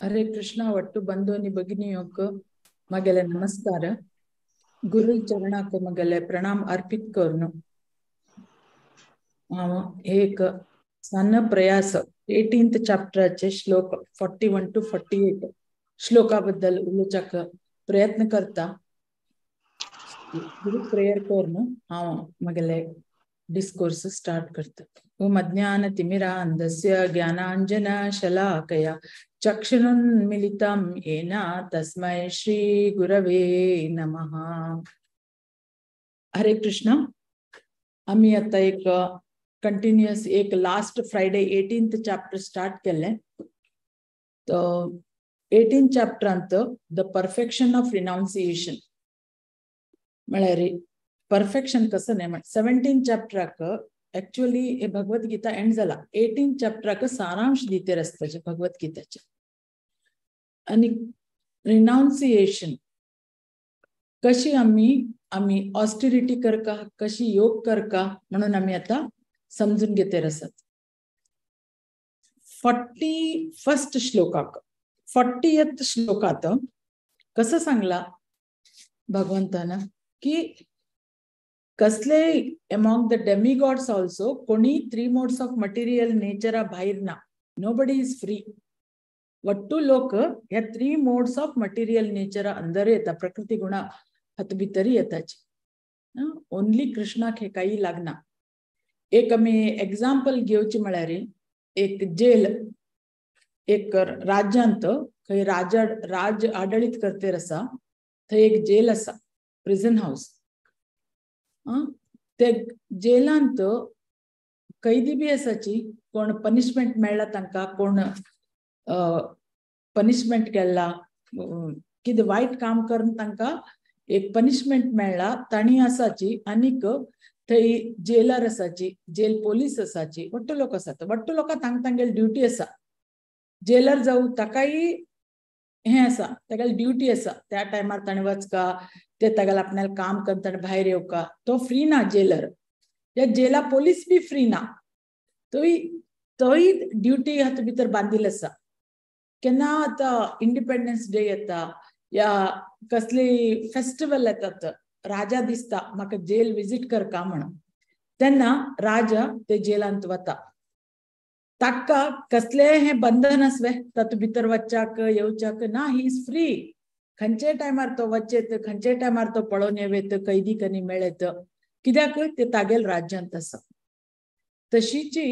हरे कृष्णा ಒಟ್ಟು ಬಂಧುನಿ ಭಗಿನಿಯೋಕ್ ಮಗೆಲೆ ನಮಸ್ಕಾರ. ಗುರು ಚರಣಕ್ಕೆ ಮಗಲೆ ಪ್ರಣಾಮ ಅರ್ಪಿत करನು. एक ಸಣ್ಣ ಪ್ರಯಾಸ 18th चॅप्टराचे श्लोक 41 to 48 श्लोकाबद्दल उलोवच्याक प्रयत्न करता. गुरु प्रेयर करून हांव मगेले डिस्कोर्स स्टार्ट करता. ओम अज्ञान तिमिरांधस्य ज्ञानांजन शलाकया चक्षुरुन्मिलितं येन तस्मै श्री गुरवे नमः. हरे कृष्ण. आमी आता एक कंटिन्युअस एक last Friday 18th chapter start केले. तो 18th चॅप्टरांत the perfection of renunciation म्हळ्यार परफेक्शन कसं न्हय, 17 चॅप्टराक ऍक्च्युअली हे भगवद्गीता एंड जाला. 18 चॅप्टराक सारांश दितेर आसता भगवद्गीताचे. आनी रिनाउन्सिएशन कशी आमी आमी ऑस्टिरिटी करका, कशी योग करका म्हणून आमी आता समजून घेतेर आसात. 41st श्लोकाक 40th श्लोकात कसं सांगला भगवंतान की कसले among the demigods also कोणी 3 मोड्स ऑफ मटेरियल नेचरा भायर ना. Nobody is free. वट्टू लोक ह्या 3 मोड्स ऑफ मटेरियल नेचरा अंदर येता, प्रकृती गुणा हातूंत भितर येताची. ओनली कृष्णाक हे काही लागना. एक आमी एग्जाम्पल घेवची म्हळ्यार एक जेल, एक राज्यांत खंय राजा राज आडळीत करतेर आसा थंय एक जेल आसा, प्रिझन हाऊस. ते जेलांत कैदी बी आसाची, कोण पनिशमेंट मेळ्ळा तांकां, कोण पनिशमेंट केला, कितें वायट काम करून तांकां एक पनिशमेंट मेळ्ळा तांणी आसाची. आनीक थंय जेलर आसाची, जेल पोलीस आसाची, वट्टू लोक आसात. वट्टू लोकां तांकां तांगेली ड्युटी आसा. जेलर जावं ताकाय हें आसा, तागेली ड्युटी आसा. त्या टायमार ताणें वचका, ते तागेले आपणाले काम करून ताणें भायर येवका. तो फ्री ना जेलर. या जेला पोलीस बी फ्री ना, तोय तोय ड्युटी हातूंत भितर बांदिल आसा. केन्ना आतां इंडिपेंडन्स डे येता या कसली फेस्टिवल येतात, राजा दिसता म्हाका जेल विजीट करका म्हणून, तेन्ना राजा ते जेलांत वता. ताका कसले हे बंधन आसवे तातूंत भितर वच्चाक येवच्याक ना. He is free. खंयचे टायमार तो वचेत, खंयचे टायमार तो पळोवन येवेत, कैदी कनी मेळत, कित्याक ते तागेल राज्यांत आसा. तशीची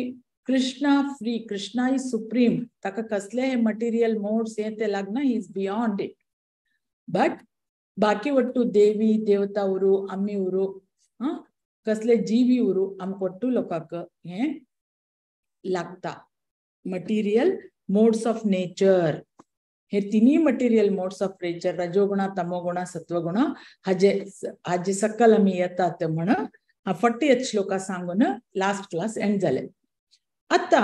Krishna free, Krishna is supreme. ताका कसले हे मटेरियल मोड्स हे ते लागना. He is beyond it. But बाकी वट्टू देवी देवता उरू, आमी उरू, कसले जीवी उरू, आमकां वट्टू लोकांक हे लागता मटेरियल मोड्स ऑफ नेचर. हे तिन्ही मटेरियल मोड्स ऑफ नेचर रजोगुण, तमोगुण, सत्वगुण हाजे हाजे सकल आमी येतात म्हण 40th श्लोका सांगून लास्ट क्लास एंड जाले. आता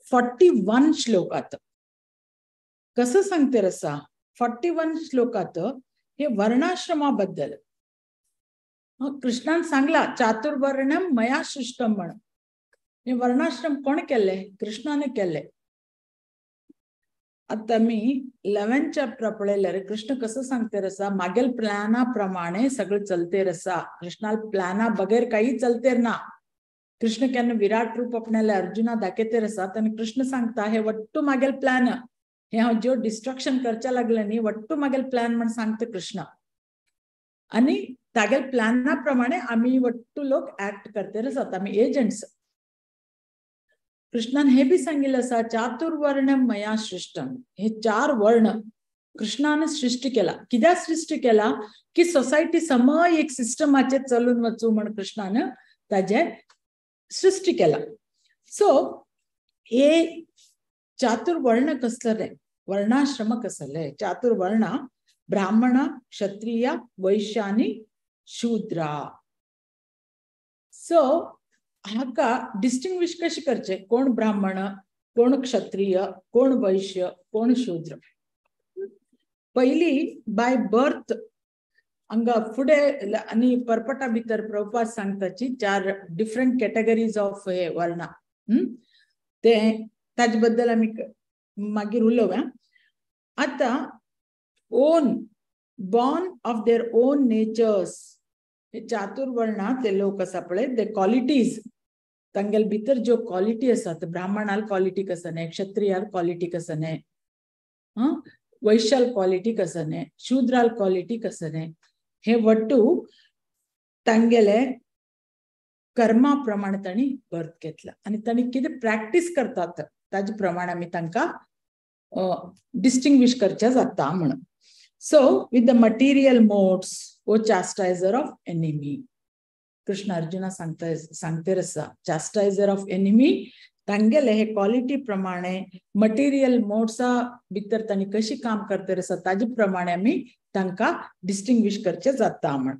41 श्लोकात कसं सांगते रसा. 41 श्लोकात हे वर्णाश्रमाबद्दल कृष्णान सांगला चातुर्वर्णम मया सृष्टम म्हण. हे वर्णाश्रम कोण केले? कृष्णाने केले. आता मी 11 चॅप्टर पळयल्यार कृष्ण कसं सांगते रसा, मागेल प्लॅनाप्रमाणे सगळं चलते रसा. कृष्णाल प्लॅना बगैर काही चलते ना. कृष्ण केन्ना विराट रूप आपणाले अर्जुना दाखयते रसा, तेन्ना कृष्ण सांगता हे वट्टू मागेल प्लॅन, हे हांव ज्यो डिस्ट्रक्शन करच्या लागले न्ही वट्टू मागेल प्लॅन म्हण सांगता कृष्ण. आनी तागेल प्लॅना प्रमाणे आमी वट्टू लोक ऍक्ट करते रसात, आमी एजंट्स. कृष्णान हे बी सांगितलं आसा चातुर्वर्ण मया सृष्टम. हे 4 वर्ण कृष्णान सृष्टी केला. कित्याक सृष्टी केला? की सोसायटी समय एक सिस्टमाचेर चलून वचूं म्हण कृष्णान ताजे सृष्टी केला. सो हे चातुर्वर्ण कसले, वर्णाश्रम कसले? चातुर्वर्ण ब्राह्मण, क्षत्रिय, वैश्य आनी शूद्रा. सो हाका डिस्टिंग्विश कशें करचें? कोण ब्राह्मण, कोण क्षत्रिय, कोण वैश्य, कोण शूद्र. पयली बाय बर्थ हांगा फुडें आनी परपटा भितर प्रभुपाद सांगताची 4 डिफरंट कॅटेगरीज ऑफ हे वर्णा. ते ताजे बद्दल आमी मागीर उलोवया. आतां own born of their own natures, हे चातुर्वर्णा ते लोक आसा पळय, ते क्वॉलिटीज तांगेले भितर ज्यो क्वॉलिटी आसात, ब्राह्मणाल क्वॉलिटी कसं न्हय, क्षत्रियाल क्वॉलिटी कसं न्हय, वैश्याल क्वॉलिटी कसं न्हय, शूद्राल क्वॉलिटी कसं न्हय, हे वट्टू तांगेले कर्मा प्रमाणे तांणी बर्थ घेतला आनी तांणी कितें प्रॅक्टीस करतात ताजे प्रमाणे आमी तांकां डिस्टिंग्विश करचे जाता म्हणून. So with the material modes O chastiser of enemy, Krishna Arjuna सांगता सांगतेर आसा चास्टायझर ऑफ एनिमी, तांगेले हे क्वॉलिटी प्रमाणे मटेरियल मोड्सा भितर तांणी कशी काम करतेर आसा ताजे प्रमाणे आमी तांकां डिस्टिंग्विश करचे जाता म्हण.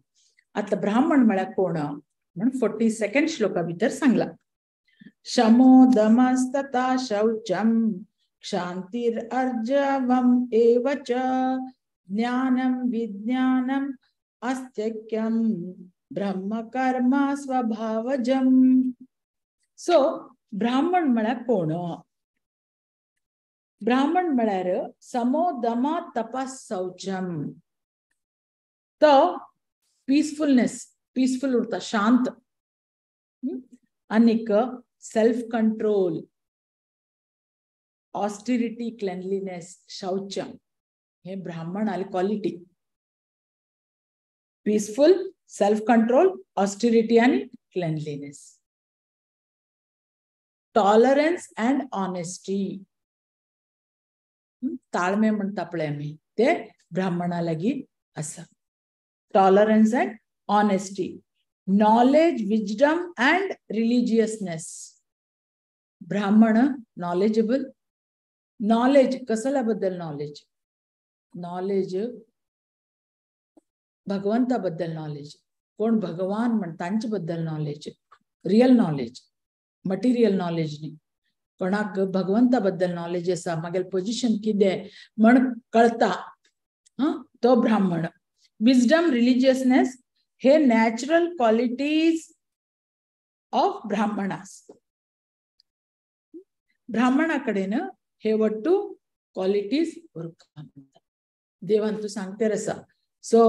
आतां ब्राह्मण म्हळ्यार कोण म्हण 42 श्लोका भितर सांगला. शमो दमस्तथा शौचम क्षांतिर अर्जवम एव च ज्ञानम विज्ञानम अस्त्यक्यम ब्रह्म कर्म स्वभावजम. सो ब्राह्मण म्हळ्यार कोण? ब्राह्मण म्हळ्यार समो दम तपस शौचम, तो पीसफुलनेस, पीसफुल उरता, शांत, आनीक सेल्फ कंट्रोल, ऑस्टिरिटी, क्लेनलीनेस, शौचम, हे ब्राह्मणाली quality. Peaceful, self control, austerity आनी क्लेनलीनेस, टॉलरन्स अँड ऑनेस्टी, ताळमे म्हणटा पळय आमी, ते ब्राह्मणा लागीं आसा. Tolerance and honesty, knowledge, wisdom and religiousness. Brahmin knowledgeable, knowledge कसल्या बद्दल नॉलेज? नॉलेज भगवंता बद्दल नॉलेज, कोण भगवान म्हण तांचे बद्दल knowledge, real knowledge, material knowledge न्ही. कोणाक भगवंता बद्दल नॉलेज आसा, मागीर पोजिशन कितें म्हण कळता, तो ब्राह्मण. विजडम, रिलिजियसनेस हे नॅचरल क्वालिटीज ऑफ ब्राह्मणास. ब्राह्मणा कडेन हे वट्टू क्वालिटीज उरता, देवान तूं सांगतेर आसा. सो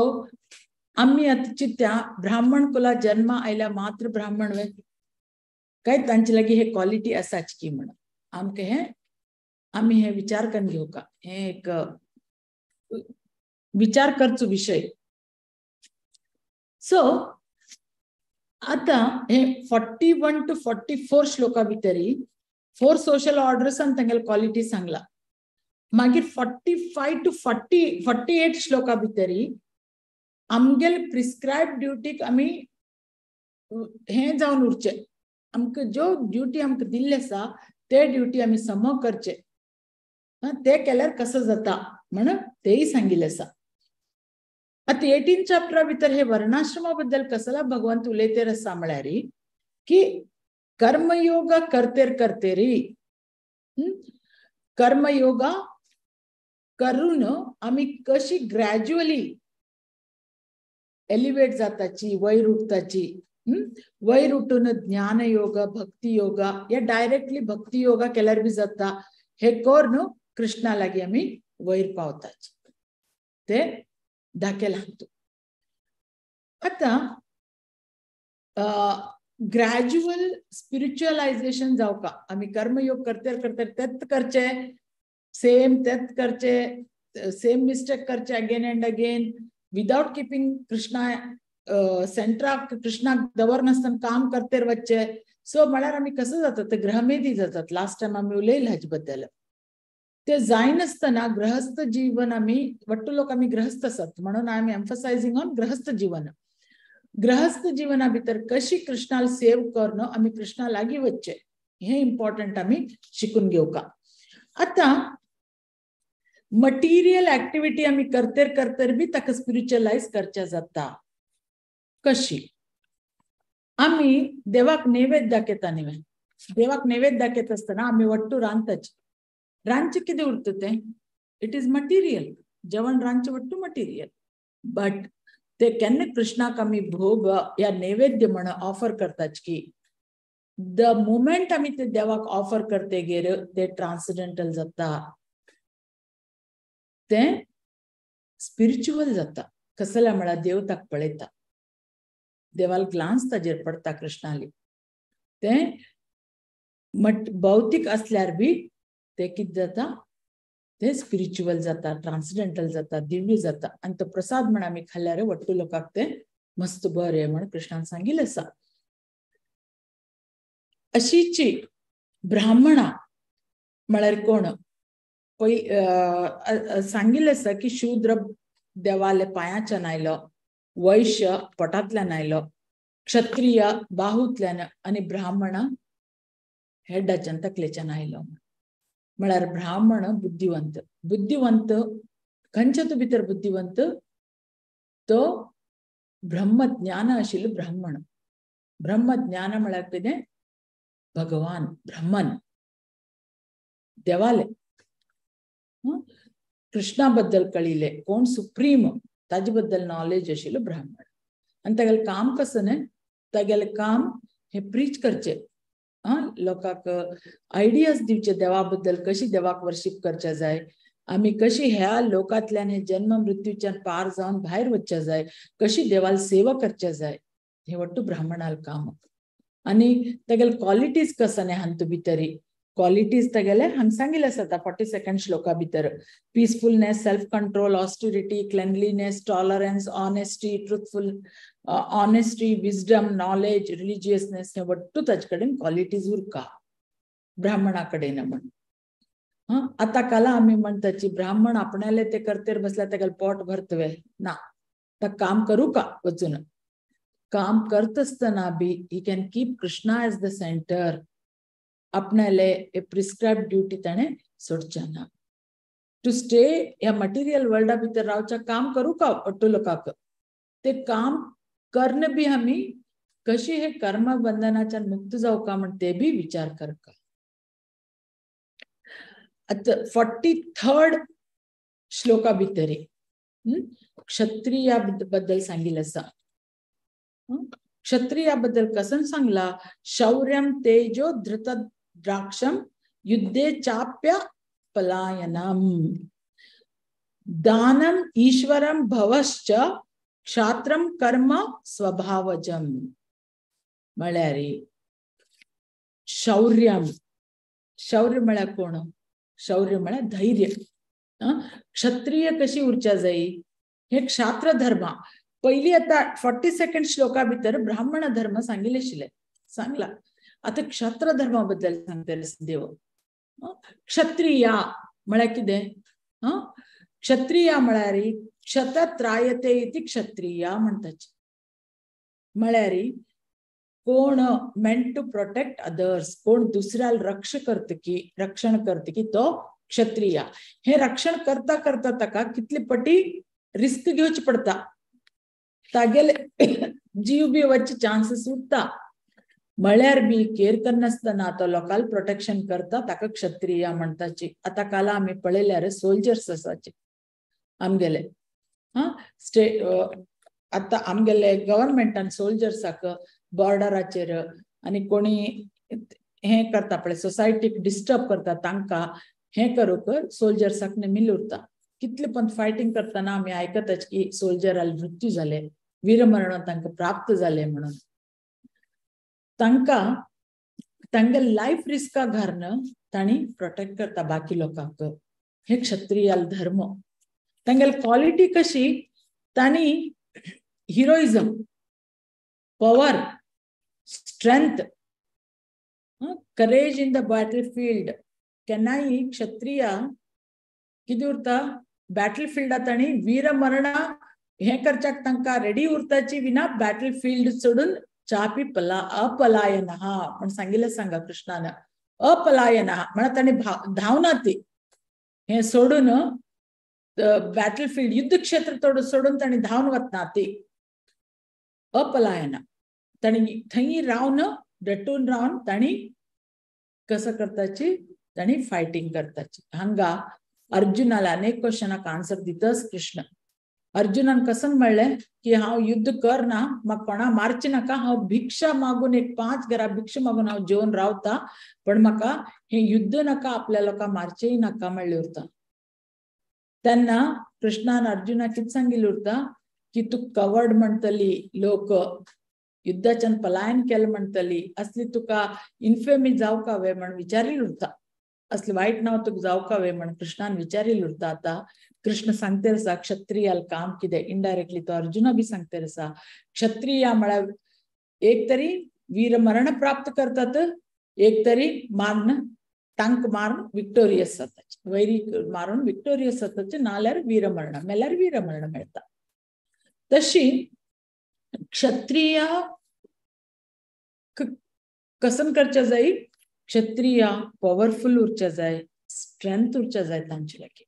आमी आतां चिंत्या ब्राह्मण कुला जन्म आयल्या मात्र ब्राह्मण वे काय तांचे लागीं हे क्वालिटी आसाच की म्हणून आमकां हे आमी हे विचार करून घेवका, हे एक विचार करचो विशय. सो आतां हे 41 to 44 श्लोका भितरी 4 सोशल ऑर्डर्सान तांगेले क्वालिटी सांगला. मागीर 45 to 48 श्लोका भितरी आमगेले प्रिस्क्रायब ड्युटीक आमी हें जावन उरचें, आमकां ज्यो ड्युटी आमकां दिल्ली आसा ते ड्युटी आमी सम करचे, ते केल्यार कसो जाता म्हण तेय सांगिल्लें आसा. आतां 18 चॅप्टरा भितर हे वर्णाश्रमा बद्दल कसला भगवंत उलयतेर आसा म्हळ्यार की कर्मयोग करतेर करतेरी, कर्मयोगा करून आमी कशी ग्रॅज्युअली एलिवेट जाताची, वयर उठताची, वयर उठून ज्ञान योग, भक्ती योगा या डायरेक्टली भक्ती योगा केल्यार बी जाता, हे करून कृष्णा लागीं आमी वयर पावताची ते दाखयलां. आतां ग्रॅज्युअल स्पिरिच्युअलायझेशन जावका, आमी कर्मयोग करतेर करतेर तेच करचे, सेम तेच करचे, सेम मिस्टेक करचे again and again without keeping Krishna सेंटराक, कृष्णाक दवरनासतना काम करतेर वच्चे. सो म्हळ्यार आमी कसं जाता ते गृहमेधी जातात. लास्ट टायम आमी उलयले हाजे बद्दल. ते जायनासतना गृहस्थ जीवन आमी वट्टू लोक आमी गृहस्थ आसात म्हणून I am emphasising on गृहस्थ जीवन. गृहस्थ जीवना भितर कशी कृष्णाल सेव करून आमी कृष्णा लागीं वच्चे हे इम्पॉर्टंट आमी शिकून घेवका. आतां मटेरियल ऍक्टिव्हिटी आमी करतेर करतेर बी ताका स्पिरिच्युअलायज करच्या जाता. कशी? आमी देवाक नैवेद्य दाखयता न्ही, देवाक नैवेद्य दाखयता आसतना आमी वट्टू रांदताची, रांदचें कितें उरता तें? It is material. जेवण रांदचें वट्टू मटेरियल, बट ते केन्ना कृष्णाक आमी भोग या नैवेद्य म्हण ऑफर करताच की the moment आमी ते देवाक ऑफर करतेगीर ते ट्रान्सडेंटल जाता. तें स्पिरिच्युअल जाता. कसल्या म्हळ्यार देव ताका पळयता, देवाल ग्लान्स ताजेर पडटा कृष्णाली. तें भौतीक असल्यार बी ते कितें जाता, ते स्पिरिच्युअल जाता, ट्रान्सडेंटल जाता, दिव्य जाता. आनी तो प्रसाद म्हण आमी खाल्यार वट्टू लोकांक ते मस्त बरें म्हण कृष्णान सांगिल्लें आसा. अशीची ब्राह्मणा म्हळ्यार कोण सांगिल्लें आसा की शूद्र देवाले पांयाच्यान आयलो, वैश्य पोटांतल्यान आयलो, क्षत्रिय बाहूंतल्यान आनी ब्राह्मण हेडाच्यान तकलेच्यान आयलो. म्हळ्यार ब्राह्मण बुद्धिवंत. बुद्धिवंत खंयच्या तूं भितर बुद्धिवंत, तो ब्रह्मज्ञान आशिल्लो ब्राह्मण. ब्रह्मज्ञान म्हळ्यार कितें, भगवान ब्रह्मन देवाले कृष्णा बद्दल कळिल्लें, कोण सुप्रीम ताजे बद्दल नॉलेज आशिल्लो ब्राह्मण. आनी तागेलें काम कसो न्हय, तागेलें काम हें प्रीच करचें, लोकांक आयडियाज दिवचे देवा बद्दल, कशी देवाक वर्शीप करचे जाय, आमी कशी ह्या लोकांतल्यान हे जन्म मृत्यूच्यान पार जावन भायर वचचे जाय, कशी देवाल सेवा करचे जाय, हे वट्टू ब्राह्मणाल काम. आनी तागेले क्वॉलिटीज कसो न्हय हातूंत भितरी क्वॉलिटीज तागेले हांगा सांगिल्ले आसा 42 श्लोका भितर. Peacefulness, self control, austerity, cleanliness, tolerance, honesty, truthful honesty, wisdom, knowledge, religiousness, हे वट्टू ताजे कडेन क्वॉलिटीज उरका ब्राह्मणा कडेन म्हण. आतां काला आमी म्हणटाची ब्राह्मण आपणाले ते करतेर बसल्यार तागेलें पोट भरतवे ना, ताका काम करूं का वचून. काम करतासतना बी he can keep Krishna as the centre. आपणाले प्रिस्क्रायब ड्युटी ताणें सोडच्या ना. टू स्टे ह्या मटेरियल वर्ल्डा भितर रावच्या काम करूं का वट्टू लोकांक, ते काम कर्ण बी आमी कशी हे कर्म बंधनाच्यान मुक्त जावं का म्हण ते बी विचार करका. आतां 43 श्लोका भितरी क्षत्रिया बद्दल सांगिल्लें आसा. क्षत्रिया बद्दल कसन सांगला, शौर्यम तेजो धृत द्राक्षम युद्धे चाप्य पलायनम दानम ईश्वरम भवश्च क्षात्रम कर्म स्वभावजम. म्हळ्यार शौर्यम, शौर्य म्हळ्यार कोण, शौर्य म्हळ्यार धैर्य. क्षत्रिय कशी उरच्या जाई, हे क्षात्र धर्म. पयली आतां 42 श्लोका भितर ब्राह्मण धर्म सांगिल्ले आशिल्ले, सांगला. आतां क्षात्र धर्मा बद्दल सांगतले देव. क्षत्रिया म्हळ्यार कितें, क्षत्रिया म्हळ्यार क्षतत्रायते इति क्षत्रिया म्हणटाची. म्हळ्यार कोण मेंट टू प्रोटेक्ट अदर्स, कोण दुसऱ्याला रक्ष करत की रक्षण करत की तो क्षत्रिया. हे रक्षण करता करता ताका कितले पटी रिस्क घेवची पडटा, तागेले जीव बी वचचे चान्सेस उरता. म्हळ्यार बी केर करनासतना तो लोकांक प्रोटेक्शन करता, ताका क्षत्रिया म्हणटाची. आतां काला आमी पळयल्यार सोल्जर्स आसाचे आमगेले, स्टे आतां आमगेले गव्हर्मेंटान सोल्जर्साक बॉर्डराचेर आनी कोणी हें करता पळय सोसायटीक डिस्टर्ब करता तांकां हें करूंक सोल्जर्साक नेमिल्लें उरता. कितले पण फायटींग करतना आमी आयकताच की सोल्जराल मृत्यू जाले, वीरमरण तांकां प्राप्त जालें म्हणून. तांकां तांगे लायफ रिस्का घालून तांणी प्रोटेक्ट करता बाकी लोकांक. हे क्षत्रियाल धर्म. तांगेली क्वॉलिटी कशी, तांणी heroism, power, strength, courage in the battle field. केन्नाय क्षत्रिया कितें उरता बॅटल फिल्डात तांणी वीरमरणा हें करच्याक तांकां रेडी उरताची विना बॅटल फिल्ड सोडून चापी पला अपलायन म्हण सांगिल्लें सांगा कृष्णान. अपलायन म्हळ्यार तांणी धांवना ती, हें सोडून बॅटल फिल्ड युद्धक्षेत्र सोडून तांणी धांवन वतना ती अपलायन. तांणी थंय रावन डटून रावन तांणी कसं करताची, तांणी फायटींग करताची. हांगा अर्जुनाला अनेक क्वेश्चनाक आन्सर दितच कृष्ण. अर्जुनान कसं म्हणलें की हांव युद्ध कर ना, म्हाका कोणा मारचें नाका, हांव भिक्षा मागून एक 5 घरां भिक्षा मागून हांव जेवन रावता, पण म्हाका हें युद्ध नाका, आपल्या लोकांक मारचेंय नाका म्हणलें उरता. तेन्ना कृष्णान अर्जुनाक कितें सांगिल्लें उरता की तूं कवर्ड म्हणटली, लोक युद्धाच्यान पलायन केलें म्हणटली, असली तुका इन्फेमी जावका वे म्हण विचारिल्लें उरता, असले वायट नांव तुका जावका वे म्हण कृष्णान विचारिल्लें उरता. आतां कृष्ण सांगतेर आसा क्षत्रियाल काम कितें, इनडायरेक्टली तो अर्जुना बी सांगतेर आसा. क्षत्रिया म्हळ्यार एक तरी वीरमरण प्राप्त करतात, एक तरी मारून तांक मारून विक्टोरियस जातात, वैरी मारून विक्टोरियस जातात, नाल्यार वीरमरण मेल्यार वीरमरण मेळटा. तशी क्षत्रिया कसन करच्या जाय, क्षत्रिया पॉवरफुल उरच्या जाय, स्ट्रेंथ उरच्या जाय तांचे लागीं.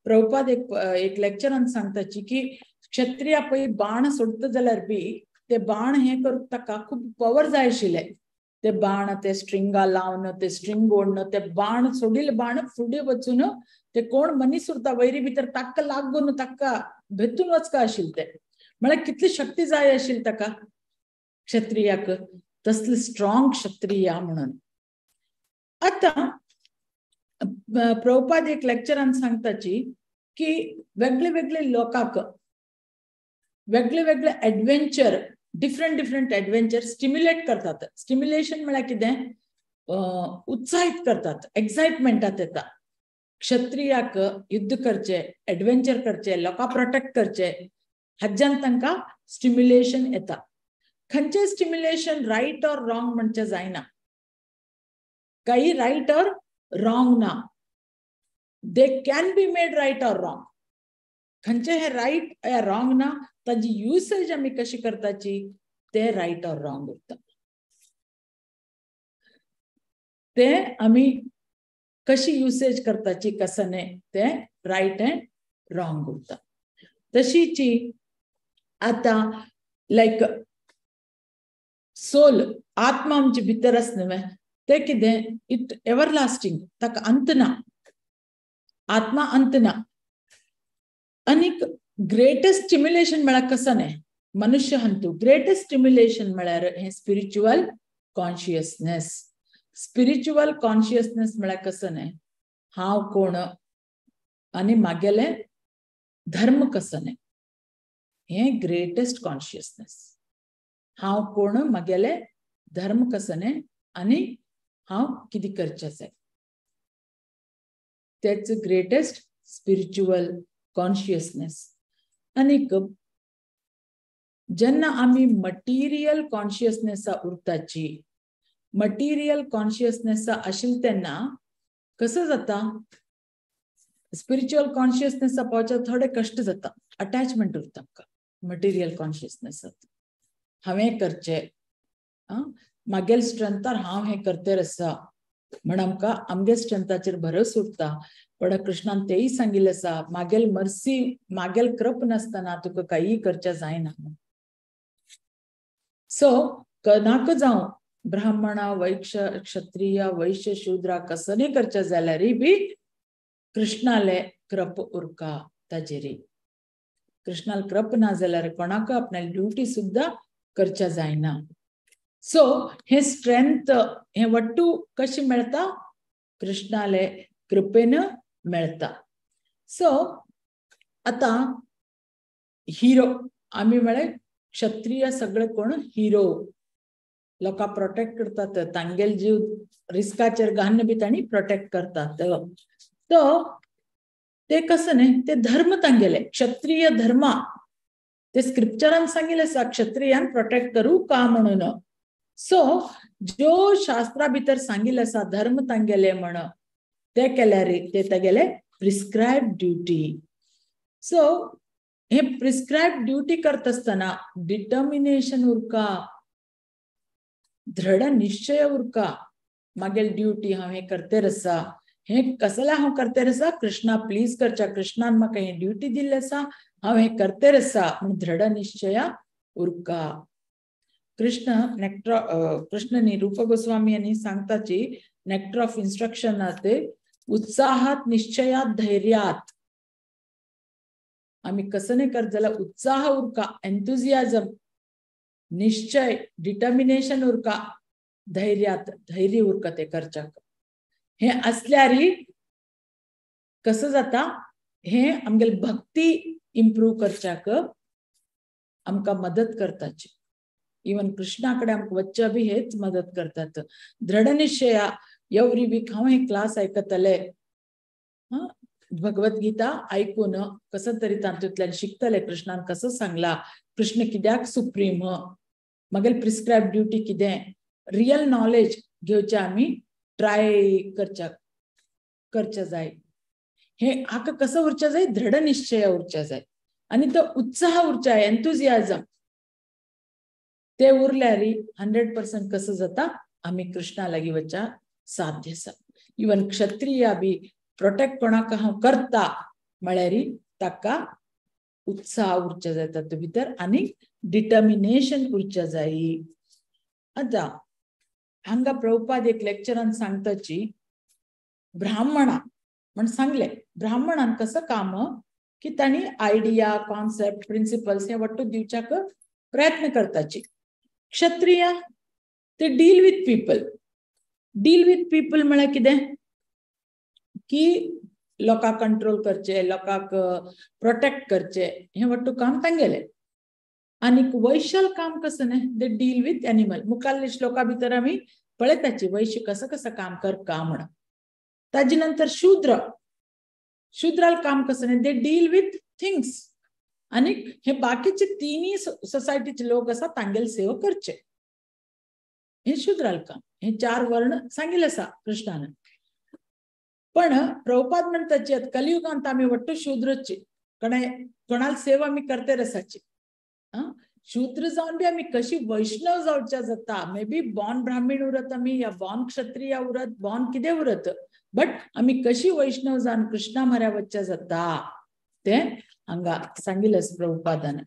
प्रभुपाद एक एक लेक्चरान सांगताची की क्षत्रिया पळय बाण सोडटा जाल्यार बी ते बाण हे करूंक ताका खूब पॉवर जाय आशिल्ले. ते बाण ते स्ट्रिंगा लावन ते स्ट्रिंग ओडन ते बाण सोडिल्ले बाण फुडें वचून ते कोण मनीस उरता वैरी भितर ताका लागून ताका भेतून वचका आशिल्ले ते. म्हळ्यार कितली शक्ती जाय आशिल्ली ताका क्षत्रियाक, तसले स्ट्रॉंग क्षत्रिया म्हणून. आतां प्रभुपाद एक लेक्चरान सांगताची की वेगळे वेगळे लोकांक वेगळे वेगळे adventure, different different adventure stimulate करतात. स्टिम्युलेशन म्हळ्यार कितें, उत्साहित करतात, एक्सायटमेंटात येता. क्षत्रियाक युद्ध करचे, एडवेंचर करचे, लोकां प्रोटेक्ट करचे, हाज्यान तांकां स्टिम्युलेशन येता. खंयचें स्टिम्युलेशन रायट ऑर रॉंग म्हणचें जायना, काही रायट ऑर रॉंग ना, they can be made right or wrong. खंयचें हें रायट या रॉंग ना, ताजी युसेज आमी कशी करताची ते रायट ऑर रॉंग उरता. ते आमी कशी युसेज करताची कसने ते रायट अँड रॉंग उरता. तशीची आतां लायक सोल, आत्मा आमचे भितर आसा न्हय, ते कितें it everlasting, ताका अंत ना, आत्मा अंत ना. आनीक ग्रेटेस्ट स्टिम्युलेशन म्हळ्यार कसो न्हय मनुष्य हंतू ग्रेटेस्ट स्टिम्युलेशन म्हळ्यार हें स्पिरिच्युअल कॉन्शियसनेस. स्पिरिच्युअल कॉन्शियसनेस म्हळ्यार कसो न्हय, हांव कोण आनी मागेलें धर्म कसो न्हय, हें ग्रेटेस्ट कॉन्शियसनेस. हांव कोण, मागेलें धर्म कसो न्हय आनी हांव कितें करचें जाय, तेच ग्रेटेस्ट स्पिरिच्युअल कॉन्शियसनेस. आनीक जेन्ना आमी मटिरियल कॉन्शियसनेसा उरताची, मटिरियल कॉन्शियसनेसा आशिल्ले तेन्ना कसो जाता, स्पिरिच्युअल कॉन्शियसनेसा पावच्या थोडे कश्ट जाता, अटॅचमेंट उरता आमकां मटिरियल कॉन्शियसनेसात. हांवें करचें, मागेल स्ट्रेंथार हांव हें करतेर आसा म्हण आमकां आमगे स्ट्रेंथाचेर भरोस उरता. पण कृष्णान तेय सांगिल्लें आसा, मागेल मर्सी, मागेल कृप नासतना तुका कांय करचें जायना. सो नाका जावं ब्राह्मणा, वैश्य, क्षत्रिय, वैश्य, शूद्रा कसने करचें जाल्यारय बी कृष्णाले कृप उरका ताजेरी. कृष्णाल कृप ना जाल्यार कोणाक आपणाली ड्युटी सुद्दां करच्या जायना. सो हे स्ट्रेंथ हे वट्टू कशी मेळता, कृष्णाले कृपेन मेळता. सो आतां हिरो आमी म्हळ्यार क्षत्रिय सगळे कोण हिरो, लोकां प्रोटेक्ट करतात, तांगेल जीव रिस्काचेर घालून बी तांणी प्रोटेक्ट करतात. तो ते कसं न्हय, ते धर्म तांगेले क्षत्रिय धर्मा, ते स्क्रिप्चरान सांगिल्लें आसा क्षत्रियान प्रोटेक्ट करूं का म्हणून. सो ज्यो शास्त्रा भितर सांगिल्लें आसा धर्म तांगेले म्हण, ते केल्यार ते तागेले प्रिस्क्रायब ड्युटी. सो हे प्रिस्क्रायब ड्युटी करता आसतना डिटर्मिनेशन उरका, दृढ निश्चय उरका, मागेल ड्युटी हांव हें करतेर आसा, हें कसलें हांव करतेर आसा, कृष्णा प्लीज करच्या, कृष्णान म्हाका हें ड्युटी दिल्लें आसा, हांव हें करतेर आसा म्हण दृढ निश्चय उरका. कृष्ण नेक्टर, कृष्ण न्ही रूप गोस्वामी यांनी सांगताची नेक्टर ऑफ इन्स्ट्रक्शन ते उत्साहात निश्चयात धैर्यात. आमी कसं नाही करत जाल्यार उत्साह उरका, एन्थुजियाजम, निश्चय, डिटर्मिनेशन उरका, धैर्यात धैर्य उरका ते करच्याक. हे असल्यारी कसं जाता, हे आमगेले भक्ती इम्प्रूव करच्याक आमकां मदत करताची. इवन कृष्णा कडेन आमकां वच्च्या बी हेच मदत करतात. दृढ निश्चया एवरी वीक हांव हे क्लास आयकतले, भगवद्गीता आयकून कसं तरी तातूंतल्यान शिकतले कृष्णान कसं सांगला, कृष्ण कित्याक सुप्रीम, मागीर प्रिस्क्रायब ड्युटी कितें, रियल नॉलेज घेवचे आमी ट्राय करच्या जाय. हे हाका कसं उरच्या जाय, दृढ निश्चय उरच्या जाय आनी तो उत्साह उरच्या, एन्थुजियाझम ते उरल्यार 100% कसं जाता आमी कृष्णा लागीं वच्च्या साध्य आसा. इवन क्षत्रिया बी प्रोटेक्ट कोणाक हांव करता म्हळ्यार ताका उत्साह उरच्या जाय तातूंत भितर आनी डिटर्मिनेशन उरच्या जाय. आतां हांगा प्रभुपाद एक लेक्चरान सांगताची ब्राह्मणा म्हण सांगले, ब्राह्मणान कसं काम की तांणी आयडिया, कॉन्सेप्ट, प्रिन्सिपल्स हे वट्टू दिवच्याक प्रयत्न करताची. क्षत्रिया ते deal with people. Deal with people म्हळ्यार कितें की लोकांक कंट्रोल करचे, लोकांक प्रोटेक्ट करचे, हे वट्टू काम तांगेले. आनी वैश्याल काम कसं न्ही, they deal with animal. मुखाल्ले श्लोका भितर आमी पळयताची वैश्य कसं कसं काम करका म्हण. ताजे नंतर शूद्र, शूद्राल काम कसं न्ही, they deal with things. आनी हे बाकीचे तिनूय सोसायटीचे लोक आसा तांगेले सेवा करचे, हे शूद्राल काम. हे चार वर्ण सांगिल्ले आसा कृष्णान. पण प्रभुपाद म्हणताची कलियुगांत आमी वट्टू शूद्रची, कोणाल सेवा आमी करते रसाची. शूद्र जावन बी आमी कशी वैष्णव जावच्या जाता, मे बी बॉर्न ब्राह्मीण उरत आमी, या बॉर्न क्षत्रिय उरत, बॉर्न कितें उरत, बट आमी कशी वैष्णव जावन कृष्णा म्हऱ्या वच्च्या जाता ते हांगा सांगिल्लें प्रभुपादान.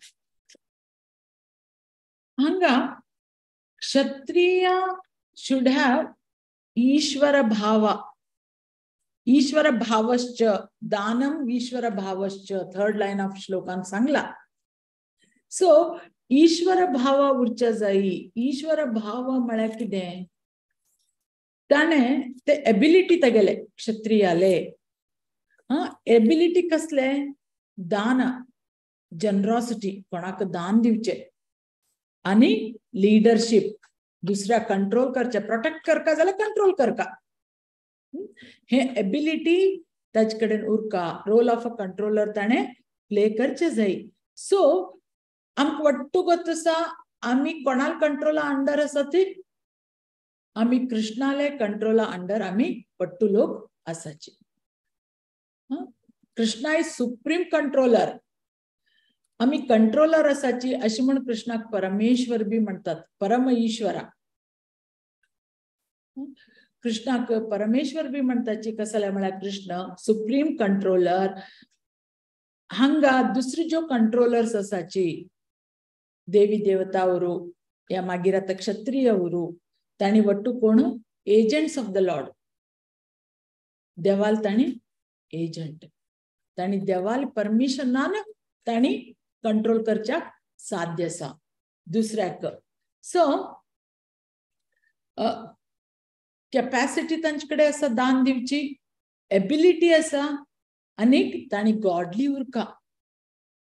हांगा क्षत्रिय should have ईश्वर भाव, ईश्वर भावश्च दानम ईश्वर भावश्च, थर्ड लाईन ऑफ श्लोकान सांगला. सो ईश्वर भाव उरच्या जाई. ईश्वर भाव म्हळ्यार कितें, ताणें ते एबिलिटी तागेले क्षत्रियाले, एबिलिटी कसले, दान, जनरॉसिटी, कोणाक दान दिवचे, आनी लिडरशीप, दुसऱ्या कंट्रोल करचे, प्रोटेक्ट करका जाल्यार कंट्रोल करका, हे एबिलिटी ताजे कडेन उरका. रोल ऑफ अ कंट्रोलर ताणें प्ले करचे जाय. सो आमकां वट्टू गोत आसा आमी कोणाल कंट्रोला अंडर आसा ती, आमी कृष्णाले कंट्रोला अंडर आमी वट्टू लोक आसाची. कृष्णा is supreme controller, आमी कंट्रोलर आसाची अशी म्हण कृष्णाक परमेश्वर बी म्हणतात, परम ईश्वरा. कृष्णाक परमेश्वर बी म्हणताची कसले म्हळ्यार कृष्ण सुप्रीम कंट्रोलर. हांगा दुसरी ज्यो कंट्रोलर्स आसाची, देवी देवता उरू या मागीर आतां क्षत्रिय उरू, तांणी वट्टू कोण एजंट्स ऑफ the Lord, देवाल तांणी एजंट, तांणी देवाल परमिशनान तांणी कंट्रोल करच्याक साध्य आसा दुसऱ्याक. सो कॅपॅसिटी तांचे कडेन आसा दान दिवची, एबिलिटी आसा, आनीक तांणी गॉडली उरका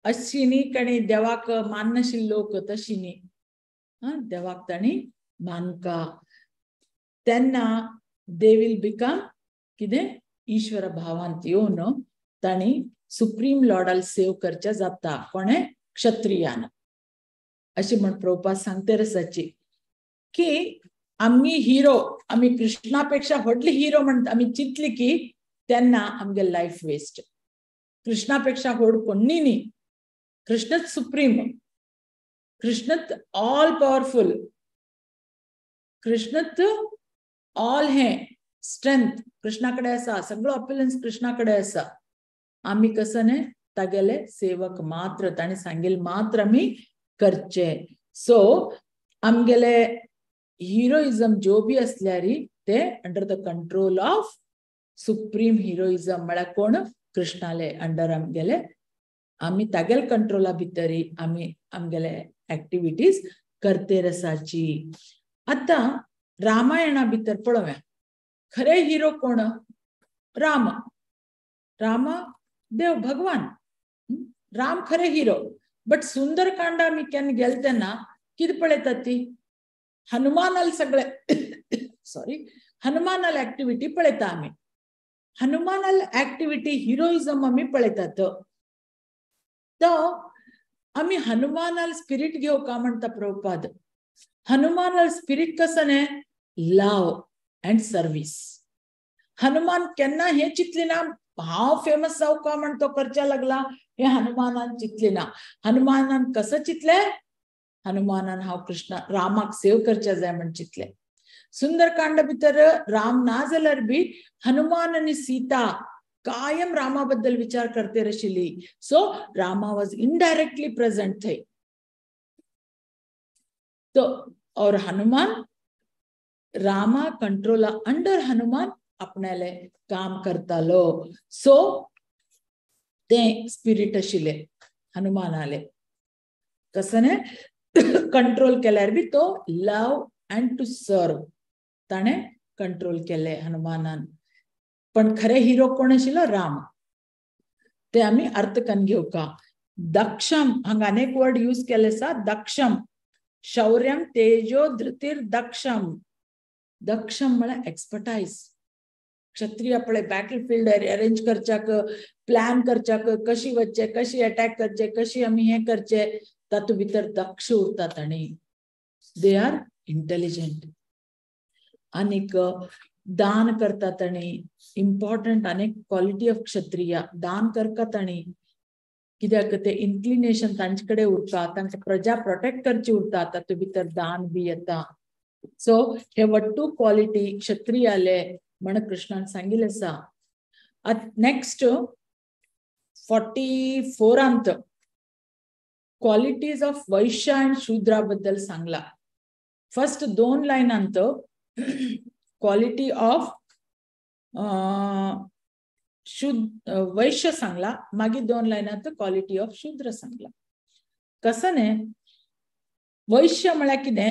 अशी न्ही काणी देवाक माननाशिल्ले लोक तशी न्ही, देवाक तांणी मानका, तेन्ना they will become कितें ईश्वर भावांत येवन तांणी सुप्रीम लॉर्डाल सेव करच्या जाता. कोणें, क्षत्रियान. अशें म्हण प्रभुपाद सांगते रसाची की आमी हिरो, आमी कृष्णा पेक्षा व्हडली हिरो म्हण आमी चिंतली की तेन्ना आमगे लायफ वेस्ट. कृष्णा पेक्षा व्हड कोणी न्ही, कृष्णच सुप्रीम, कृष्णच ऑल पॉवरफुल, कृष्णच ऑल हे स्ट्रेंथ कृष्णा कडेन आसा, सगळो ऑप्युलन्स कृष्णा कडेन आसा. आमी कसं न्ही तागेले सेवक मात्र, ताणें सांगिल्लें मात्र आमी करचे. सो आमगेले हिरोइजम जो बी असल्यार ते under the control of supreme heroism म्हळ्यार कोण, कृष्णाले अंडर आमगेले, आमी तागेले कंट्रोला भितरी आमी आमगेले ऍक्टिव्हिटीज करते रसाची. आतां रामायणा भितर पळोवया, खरे हिरो कोण, राम. राम देव भगवान राम खरे हिरो बट सुंदरकांड आमी केन्ना गेले तेन्ना कितें पळयतात ती हनुमानाल सगळे सॉरी हनुमानाल ऍक्टिव्हिटी पळयता आमी हनुमानाल ऍक्टिव्हिटी हिरोइझम आमी पळयतात. तो आमी हनुमानाल स्पिरीट घेवका म्हणटा प्रभुपाद. हनुमानाल स्पिरीट कसं न्ही लव अँड सर्वीस. हनुमान केन्ना हे चिंतली ना हांव फेमस जावं का म्हण तो करच्या लागला हे हनुमानान चिंतले ना. हनुमानान कसं चिंतले हनुमानान हांव कृष्ण रामाक सेव करच्या जाय म्हण चिंतले. सुंदरकांड भितर राम ना जाल्यार बी हनुमान आनी सीता कायम रामा बद्दल विचार करते आशिल्ली. So Rama was indirectly present थंय. तो और हनुमान रामा कंट्रोला अंडर हनुमान आपणाले काम करतालो. सो ते स्पिरीट आशिल्ले हनुमानाले कसं न्ही कंट्रोल केल्यार बी तो लव अँड टू सर्व ताणें कंट्रोल केले हनुमानान. पण खरे हिरो कोण आशिल्लो राम. ते आमी अर्थ करून घेवका. दक्षम हांगा अनेक वर्ड यूज केले आसा. दक्षम शौर्यम तेजो धृतीर दक्षम. दक्षम म्हळ्यार एक्सपर्टायज. क्षत्रिय पळय बॅटल फिल्ड अरेंज करच्याक प्लॅन करच्याक कशी वचचे कशी अटॅक करचे कशी आमी हे करचे तातूंत भितर दक्ष उरतात आनी they are intelligent आनीक दान करतात आनी इम्पॉर्टंट अनेक क्वॉलिटी ऑफ क्षत्रिय दान करतात आनी कित्याक ते इन्क्लिनेशन तांचे कडेन उरता तांकां प्रजा प्रोटेक्ट करची उरता तातूंत भितर दान बी येता. सो हे वट्टू क्वॉलिटी क्षत्रियाले म्हण कृष्णान सांगिल्लें आसा. आतां next 44 qualities of Vaishya and Shudra बद्दल सांगला. फर्स्ट दोन लायनांत क्वालिटी ऑफ शुद्ध वैश्य सांगला मागीर दोन लायनांत क्वालिटी ऑफ शूद्र सांगला. कसं न्ही वैश्य म्हळ्यार कितें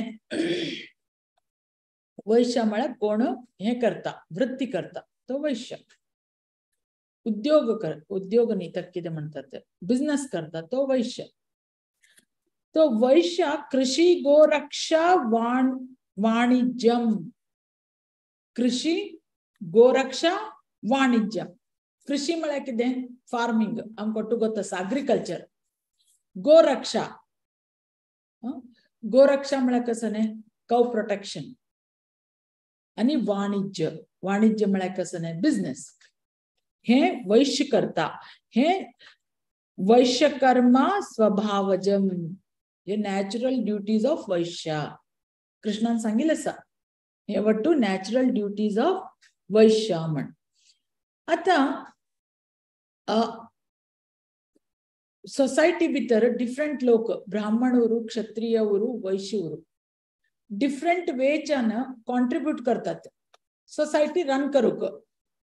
वैश्य म्हळ्यार कोण हे करता वृत्ती करता तो वैश्य. उद्योग कर उद्योग न्ही ताका कितें म्हणटात बिझनस करता तो वैश्य. तो वैश्य कृषी गोरक्षा वाणिज्यम. कृषी गोरक्षा वाणिज्य. कृषी म्हळ्यार कितें फार्मिंग आमकां ಒಟ್ಟು ಗೊತ್ತಾಸ अग्रिकल्चर. गोरक्षा गोरक्षा म्हळ्यार कसं न्ही कव प्रोटेक्शन. आनी वाणिज्य वाणिज्य म्हळ्यार कसं न्ही बिझनेस. हे वैश्य करता. हे वैश्यकर्मा स्वभावजम हे नॅचरल ड्युटीज ऑफ वैश्य. कृष्णान सांगिल्लें आसा हे वट्टू नॅचरल ड्युटीज ऑफ वैश्य म्हण. आतां सोसायटी भितर डिफरंट लोक ब्राह्मण उरू क्षत्रिय उरू वैश्य उरू डिफरंट वेच्यान कॉन्ट्रीब्यूट करतात सोसायटी रन करूक.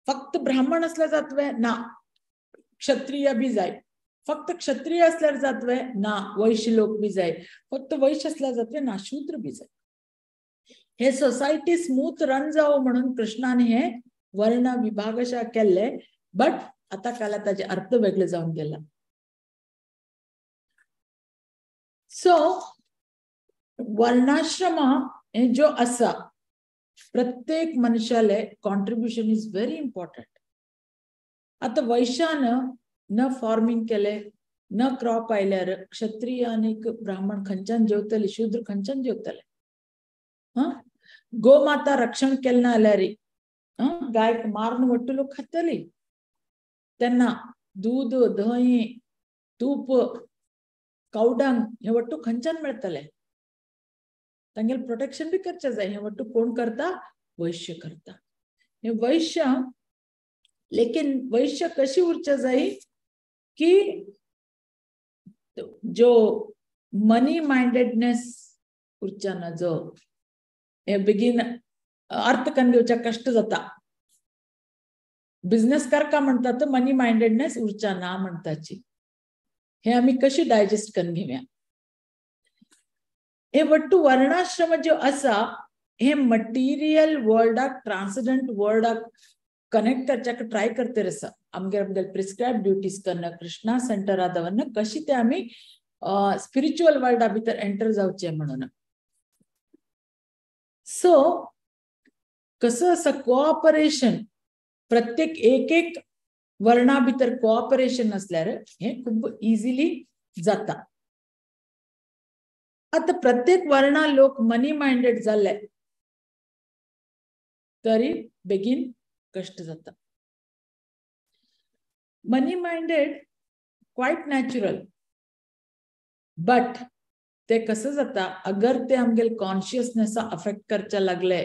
फक्त ब्राह्मण असल्यार जातवे ना क्षत्रिय बी जाय. फक्त क्षत्रिय असल्यार जातवे ना वैश्य लोक बी जाय. फक्त वैश्य असल्यार जातवे ना शूद्र बी जाय. हे सोसायटी स्मूथ रन जावं म्हणून कृष्णान हे वर्ण विभागशा केल्ले बट आता काला ताजे अर्थ वेगळे जावन गेला. सो वर्णाश्रम हे जो आसा प्रत्येक मनशाले कॉन्ट्रीब्युशन is very important. आता वैश्यान न फार्मिंग केले न क्रॉप आयल्यार क्षत्रिय आनी ब्राह्मण खंयच्यान जेवतले शूद्र खंयच्यान जेवतले. गोमाता रक्षण केलें ना जाल्यार गायक मारून वट्टू लोक खातली तेन्ना दूद दही तूप कावडंग हे वट्टू खंयच्यान मेळटले. तांगेले प्रोटेक्शन बी करचें जाय. हे वट्टू कोण करता वैश्य करता. हे वैश्य लेकिन वैश्य कशी उरचे जाय की जो मनी माइंडेडनेस उरच्या ना जो हे बेगीन अर्थ करून घेवच्या कष्ट जाता. बिझनेस करका म्हणतात मनी माइंडेडनेस उरच्या ना म्हणताची. हे आमी कशी डायजेस्ट करून घेवया. हे वट्टू वर्णाश्रम जो आसा हे मटेरियल वर्ल्डाक ट्रान्सजंट वर्ल्डाक कनेक्ट करच्याक ट्राय करते आसा. आमगेर आमगेले प्रिस्क्रायब ड्युटीज करणं कृष्णा सेंटरा दवरन कशी ते आमी स्पिरिच्युअल वर्ल्डा भितर एंटर जावचे म्हणून. सो कसं आसा कोऑपरेशन, प्रत्येक एक एक वर्णा भितर कोऑपरेशन आसल्यार हे खूब इझिली जाता. आतां प्रत्येक वर्णा लोक मनी मायंडेड जाल्ले तरी बेगीन कष्ट जाता. Money minded quite natural, but ते कसं जाता अगर ते आमगेले कॉन्शियसनेसा अफेक्ट करच्या लागले,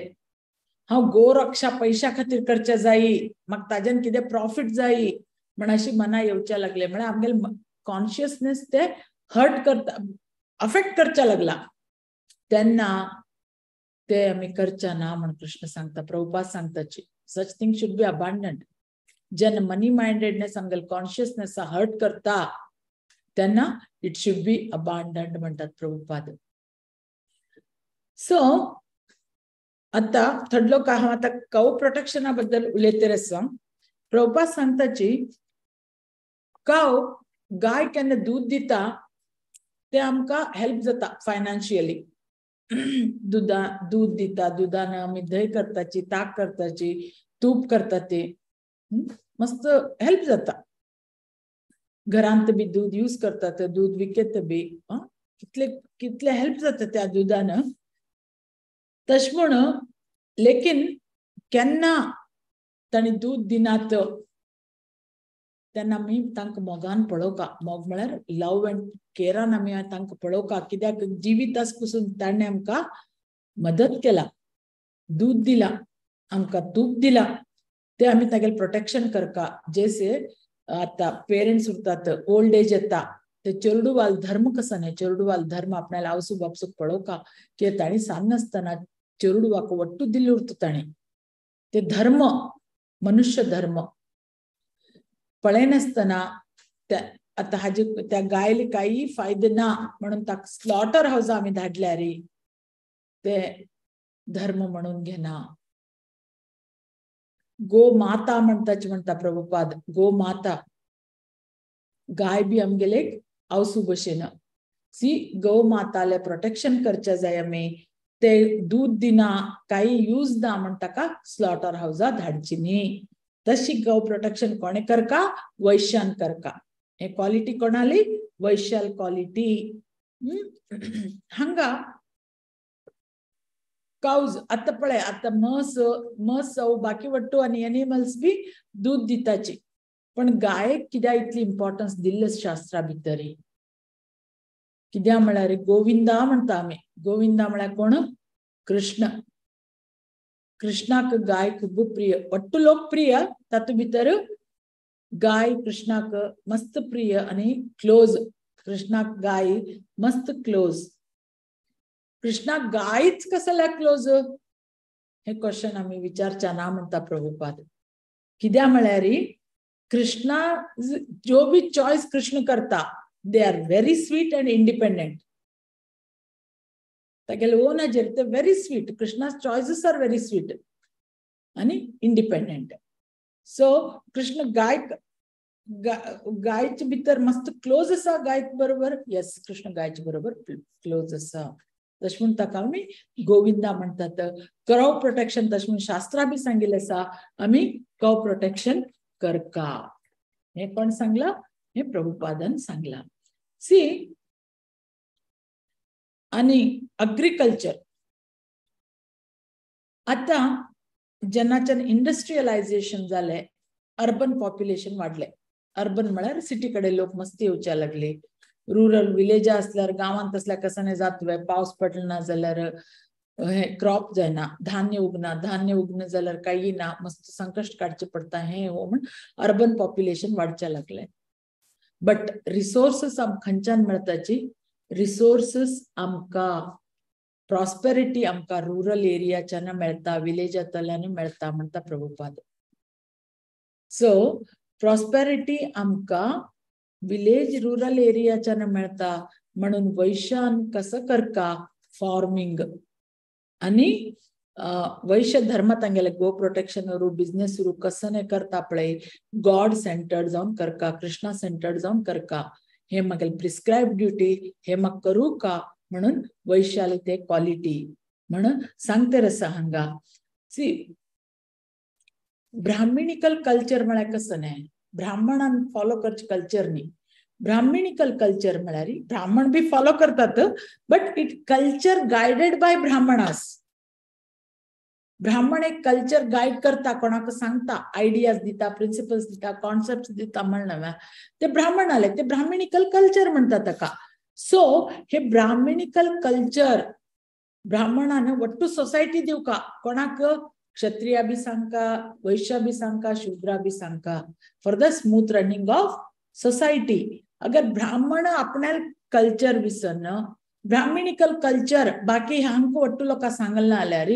हांव गोरक्षा पैशा खातीर करच्या जायी म्हाका ताज्यान कितें प्रॉफिट जायी म्हण अशी मना येवच्या लागले, म्हळ्यार आमगेले कॉन्शियसनेस ते हर्ट करता, अफेक्ट करच्या लागला, तेन्ना ते आमी करच्या ना म्हण कृष्ण सांगता, प्रभुपाद सांगताची such thing should be abandoned. जेन्ना मनी मायंडेडनेस आमगेले कॉन्शियसनेस हर्ट करता तेन्ना it should be अबांडंड म्हणटात प्रभुपाद. सो आतां थोडलो काय हांव आतां काव प्रोटेक्शना बद्दल उलयतर आसा. प्रभुपाद सांगताची काव गाय केन्ना दूद दिता ते आमकां हेल्प जाता फायनान्शियली. दुदा दूद दिता, दुदान आमी धंय करताची, ताक करताची, तूप करता, ते मस्त हेल्प जाता. घरांत बी दूद यूज करतात, दूद विकत बी, कितले कितले हेल्प जाता त्या दुदान. तशें म्हण लेकीन केन्ना तांणी दूद दिनात तेन्ना आमी तांकां मोगान पळोवका. मोग म्हळ्यार लव अँड केरान आमी तांकां पळोवका, कित्याक जिवीत आस पसून ताणें आमकां मदत केला, दूद दिला आमकां, तूप दिला, ते आमी तागेलें प्रोटेक्शन करका. जैसे आतां पेरेंट्स उरतात, ओल्ड एज येता, ते चेरडुवाल धर्म कसो न्ही, चेरडुवाल धर्म आपणाल्या आवसू बापसूक पळोवका की तांणी सान नासतना चेरडुवाक वट्टू दिल्ली उरता ताणें. ते धर्म मनुष्य धर्म पळयनासतना त्या आतां हाजे त्या गायले कांय फायदे ना म्हणून ताका स्लॉटर हावजा आमी धाडल्यार ते धर्म म्हणून घेना. गो माता म्हणटाची म्हणटा प्रभुपाद, गो माता गाय बी आमगेले आवसू भशेन. सी गो माताले प्रोटेक्शन करचे जाय आमी, ते दूद दिना कांय यूज ना म्हण ताका स्लॉटर हावजा धाडची न्ही. तशी गो प्रोटेक्शन कोणे करका? वैश्यान करका. हे क्वालिटी कोणाली? वैश्याल क्वालिटी. हांगा काउज आतां पळय, आतां म्हस म्हस जावं बाकी वट्टू आनी एनिमल्स बी दूद दिताची, पण गायेक कित्याक इतली इम्पॉर्टन्स दिल्ले शास्त्रा भितर? कित्याक म्हळ्यार गोविंदा म्हणटा आमी. गोविंदा म्हळ्यार कोण? कृष्ण. कृष्णाक गाय खूब प्रिय, वट्टू लोकप्रिय, तातूंत भितर गाय कृष्णाक मस्त प्रिय आनी क्लोज. कृष्णाक गाय मस्त क्लोज. कृष्णाक गायच कसल्या क्लोज? हे क्वेश्चन आमी विचारच्या ना म्हणटा प्रभुपाद. कित्याक म्हळ्यार कृष्णा जो बी चॉयस कृष्ण करता they are very sweet and independent. तागेले ओन हाजेर ते very sweet. Krishna's choices are very sweet आनी इंडिपेंडंट. सो कृष्ण गायक गायचे भितर मस्त क्लोज आसा गायक बरोबर. येस, कृष्ण गायचे बरोबर क्लोज आसा. तशें म्हूण ताका आमी गोविंदा म्हणटात. कव प्रोटेक्शन तशें म्हूण शास्त्रा बी सांगिल्लें आसा आमी कव प्रोटेक्शन करका. हें कोण सांगलां? हें प्रभुपादान सांगलां. सी आनी अग्रिकल्चर आतां जेन्नाच्यान इंडस्ट्रियलायझेशन जालें, अर्बन पॉप्युलेशन वाडलें. अर्बन म्हळ्यार सिटी कडेन लोक मस्ती येवच्या लागले. रुरल विलेजा आसल्यार गांवांत आसल्यार कसाने जातले, पावस पडलो ना जाल्यार हे क्रॉप जायना, धान्य उगना, धान्य उगना जाल्यार कांय ना, मस्त संकश्ट काडचें पडटा. हें हो म्हण अर्बन पॉप्युलेशन वाडच्या लागलें. बट रिसोर्सेस आमकां खंयच्यान मेळटाची? रिसोर्सेस आमकां प्रॉस्पेरिटी आमकां रुरल एरियाच्यान मेळटा, विलेजांतल्यान मेळटा म्हणटा प्रभुपाद. सो प्रॉस्पेरिटी आमकां विलेज रुरल एरियाच्यान मेळटा म्हणून वैश्यान कसं करका फार्मिंग आनी वैश्य धर्म तांगेले गो प्रोटेक्शन उरू, बिझनेस उरू, कसने करता पळय गॉड सेंटर्ड जावन करका, कृष्णा सेंटर्ड जावन करका, हे म्हागेले प्रिस्क्रायब ड्युटी, हे म्हाका करूं का म्हणून वैश्याले ते क्वालिटी म्हणून सांगते आसा हांगा. सी ब्राह्मणिकल कल्चर म्हळ्यार कसं न्हय, ब्राह्मणान फॉलो करचे कल्चर न्ही. ब्राह्मणिकल कल्चर म्हळ्यार ब्राह्मण बी फॉलो करतात, but it culture guided by Brahmanas. ब्राह्मण एक कल्चर गायड करता, कोणाक सांगता, आयडियाज दिता, प्रिंसिपल्स दिता, कॉन्सेप्ट दिता म्हण ते ब्राह्मण आले, ते ब्राह्मणिकल कल्चर म्हणतात ताका. सो हे ब्राह्मणिकल कल्चर ब्राह्मणान वट्टू सोसायटी दिवका, कोणाक क्षत्रिया बी सांगका, वैश्य बी सांगका, शूद्रा बी सांगका, for the smooth running of society. अगर ब्राह्मण आपल्या कल्चर विसरन ब्राह्मणिकल कल्चर बाकी हांकां वट्टू लोकां सांगल ना जाल्यार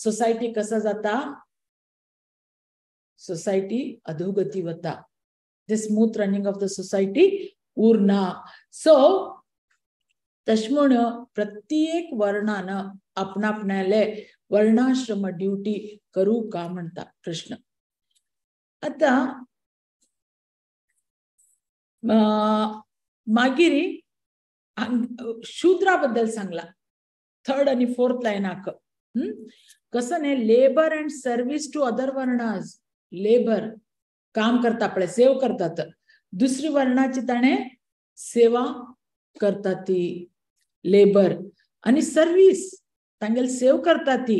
सोसायटी कसो जाता, सोसायटी अधोगती वता, the smooth running of the society उरना. सो तशें म्हूण प्रत्येक वर्णान आपणा आपणाले वर्णाश्रम ड्युटी करूं का म्हणटा कृष्ण. आतां मागीर शूद्रा बद्दल सांगला थर्ड आणि फोर्थ लायनाक. कसं न्ही, labour and service to other varnas. Labour काम करता पळय, सेव करतात, दुसरी वर्णाची ताणें सेवा करता ती लेबर आणि सर्वीस तांगेल सेव करता ती,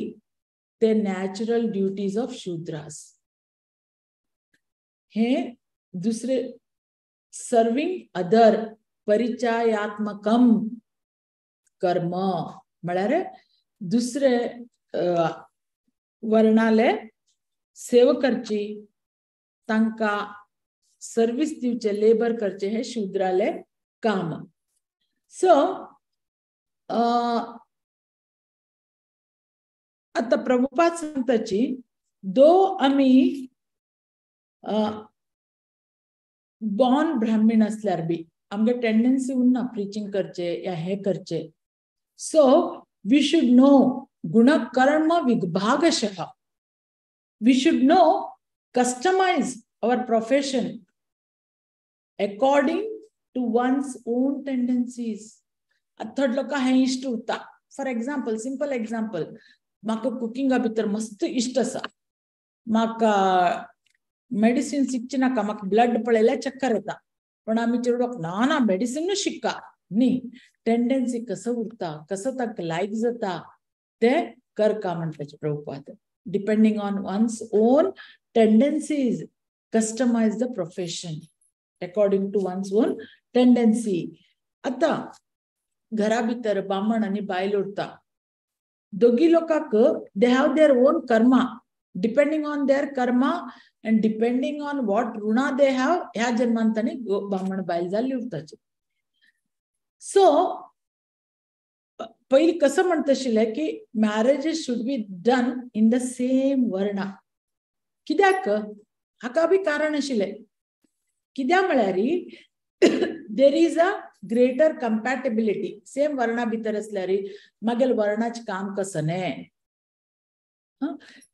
ते नॅचरल ड्युटीज ऑफ शूद्रास. हे दुसरे सर्विंग अदर परिचयात्मकम कर्म म्हळ्यार दुसरे वर्णाले सेवा करची, तांकां सर्वीस दिवचे, लेबर करचे, हे शूद्राले काम. सो आता प्रभुपाद सांगताची दो आमी बॉर्न ब्राह्मीण असल्यार बी आमगे टेंडन्सी उरना प्रिचिंग करचे या हे करचे. So we should know गुणकर्म विभागशः, we should know customize our profession according to one's own tendencies. थोडे लोक हे इश्ट उरता. फॉर एग्जाम्पल, सिंपल एग्जाम्पल, म्हाका कुकिंगा भितर मस्त इश्ट आसा, म्हाका मेडिसिन शिकचे नाका, म्हाका ब्लड पळयल्यार चक्कर येता, पण आमी चेडवाक ना ना मेडिसिनूच शिक्का न्ही. टेंडन्सी कसो उरता, कसो ताका लायक जाता ते करका म्हणपाचें Prabhupada. Depending on one's own tendencies customize the profession according to one's own tendency. आतां घरा भितर बामण आनी बायल उरता, दोगी लोकांक they have their own karma, depending on their karma and depending on what runa they have, ह्या जन्मान तांणी बामण बायल जाल्ली उरताची. सो पयलीं कसं म्हणता आशिल्लें की marriages should be done in the same varna. कित्याक हाका बी कारण आशिल्लें, कित्याक म्हळ्यार there is a greater compatibility. Same वर्णा भितर आसल्यार मागीर वर्णाचें काम कसं न्ही,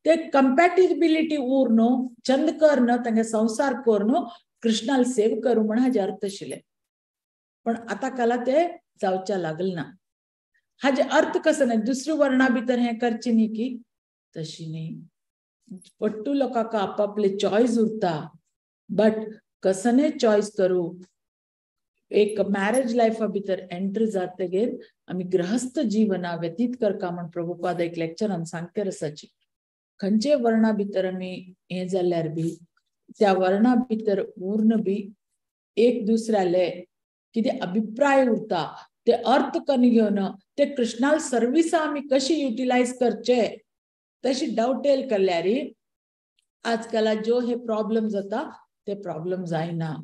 ते कंपॅटिबिलिटी उर न्हू, चंद कर न्हू, तांगे संवसार कर न्हू, कृष्णाल सेव करूं म्हण हाजे अर्थ आशिल्ले. पण आतां काला ते जावच्या लागल ना. हाजे अर्थ कसो न्ही, दुसरी वर्णा भितर हें करचें न्ही की तशी न्ही. पट्टू लोकांक आपापले चॉयस उरता, बट कसने चॉयस करूं. एक मॅरेज लायफा भितर एंट्री जातगीर आमी गृहस्थ जीवना व्यतीत करका म्हण प्रभुपाद एक लेक्चरान सांगते आसाची. खंयचे वर्णा भितर आमी हें जाल्यार बी त्या वर्णा भितर उर्ण बी एक दुसऱ्याले कितें अभिप्राय उरता ते अर्थ करून घेवन ते कृष्णाल सर्विसा आमी कशी युटिलायज करचे तशी डवटेल केल्यार आजकाल जो हे प्रॉब्लम जाता ते प्रॉब्लम जायना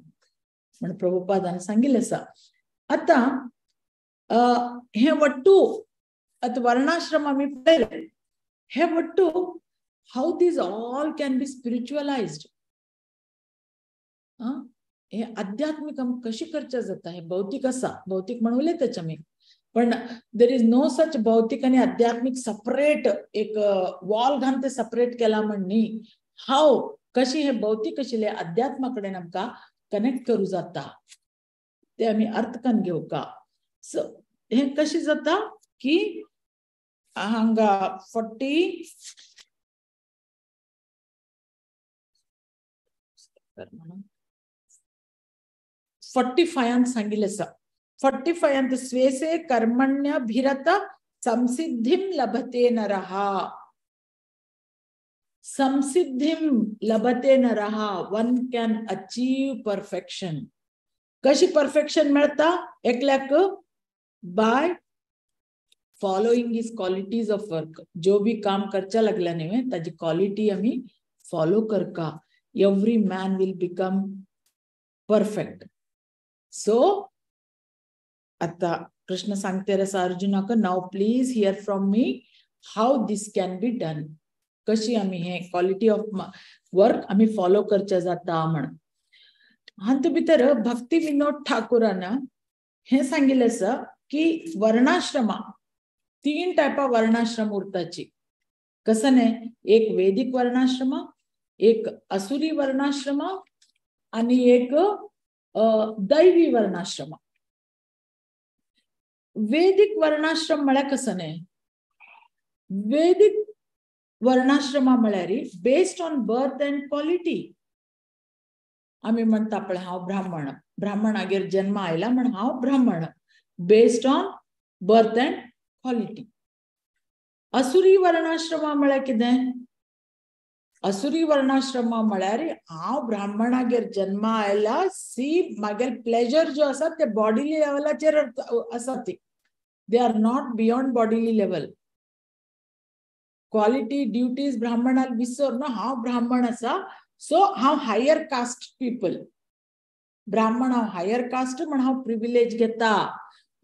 म्हण प्रभुपादान सांगिल्लें आसा. आतां हे वट्टू आतां वर्णाश्रम आमी पळयले, हे Wattoo how these all can be spiritualized, हे आध्यात्मिक आमी कशी करचें जाता. हे भौतीक आसा, भौतीक म्हण उलयताच आमी, पण there is no such भौतिक आनी आध्यात्मीक सपरेट एक वॉल घालून ते सपरेट केला म्हण न्ही. हाव कशी हे भौतिक आशिल्ले अध्यात्मा कडेन आमकां कनेक्ट करूं जाता ते आमी अर्थकन घेवका. सो हे कशें जाता की हांगा 45 सांगिल्लें आसा. 45 स्वेसे कर्मण्यभिरत संसिद्धिं लभते नरः. संसिद्धिं लभते नरः, वन can achieve perfection. कशी परफेक्शन मेळता एकल्याक? By following his qualities of work. जो भी काम करच्या लागल्या न्ही ताजी क्वालिटी आमी फॉलो करका. Every man will become perfect. So आता कृष्ण सांगते आसा अर्जुनाक, now please hear from me how this can be done. कशी आमी हे क्वालिटी ऑफ वर्क आमी फॉलो करचे जाता म्हण. हातूंत भितर भक्ती विनोद ठाकूरान हे सांगिल्लें आसा की वर्णाश्रमा 3 टायपा वर्णाश्रम उरताची. कसं न्ही, एक वैदिक वर्णाश्रम, एक असुरी वर्णाश्रम आणि एक दैवी वर्णाश्रम. वैदिक वर्णाश्रम म्हळ्यार कसं न्ही, वैदिक वर्णाश्रम म्हळ्यार based on birth and quality. आमी म्हणटा पळय हांव ब्राह्मण, ब्राह्मणागेर जन्म आयला म्हण हांव ब्राह्मण, based on birth and quality. असुरी वर्णाश्रम म्हळ्यार कितें? असुरी वर्णाश्रम म्हळ्यार हांव ब्राह्मणागेर जन्म आयला, सी मागेल प्लेजर जो आसा ते बॉडीली लेवलाचेर आसा, ती they are not beyond bodily level. Quality duties ब्राह्मणाक विसर न्हू, हांव ब्राह्मण आसा सो हांव हायर कास्ट पीपल, ब्राह्मण हांव हायर कास्ट म्हण हांव प्रिविलेज घेता.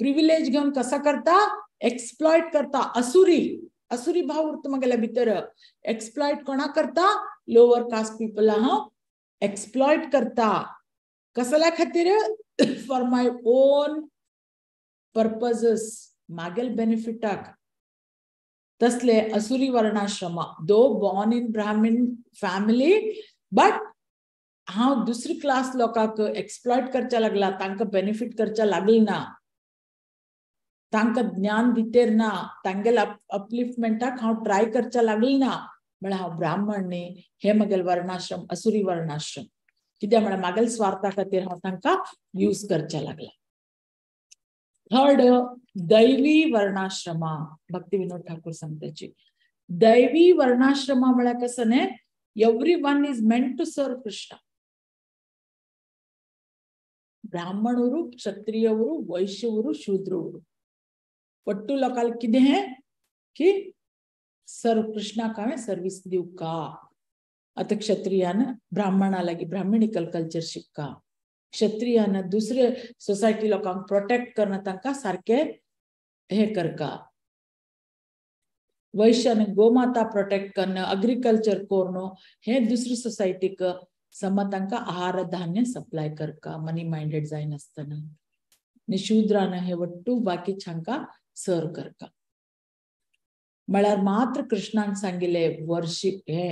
प्रिविलेज घेवन कसा करता? एक्सप्लॉयट करता. असुरी, असुरी भाव उरता म्हगेल्या भितर. एक्सप्लॉयट कोणा करता? लोअर कास्ट पीपल हांव एक्सप्लॉयट करता. कसल्या खातीर? फॉर my own purposes, मागेल बेनिफिटाक. तसले असुरी वर्णाश्रम, though born in Brahmin family but हांव दुसरी क्लास लोकांक एक्सप्लॉयट करच्या लागला, तांकां बेनिफीट करच्या लागल ना, तांकां ज्ञान दितेर ना, तांगेल अपलिफ्टमेंटाक हांव ट्राय करच्या लागल ना, म्हळ्यार हांव ब्राह्मण न्ही. हे म्हगेल वर्णाश्रम असुरी वर्णाश्रम. कित्याक म्हळ्यार मागेल स्वार्था खातीर हांव तांकां यूज करच्या लागला. थर्ड, दैवी वर्णाश्रमा. भक्ती विनोद ठाकूर सांगताची दैवी वर्णाश्रमा म्हळ्यार कसं न्ही, every one is meant to serve Krishna. ब्राह्मण उरू, क्षत्रिय उरू, वैश्य उरू, शूद्र उरू, पट्टू लोकांक कितें हें की सर्व कृष्णाक हांवें सर्वीस दिवका. आतां क्षत्रियान ब्राह्मणा लागीं ब्राह्मणिकल कल्चर शिक्का, क्षत्रियान दुसरे सोसायटी लोकांक प्रोटेक्ट करणं तांकां सारकें हे करका, वैश्यान गोमाता प्रोटेक्ट करणं, अग्रिकल्चर करणं, हे दुसरी सोसायटीक सम तांकां आहार धान्य सप्लाय करका, मनी मायंडेड जायनासतना. आनी शूद्रान हे वट्टू बाकीच्यांका सर्व करका. म्हळ्यार मात्र कृष्णान सांगिल्लें वर्शिप हे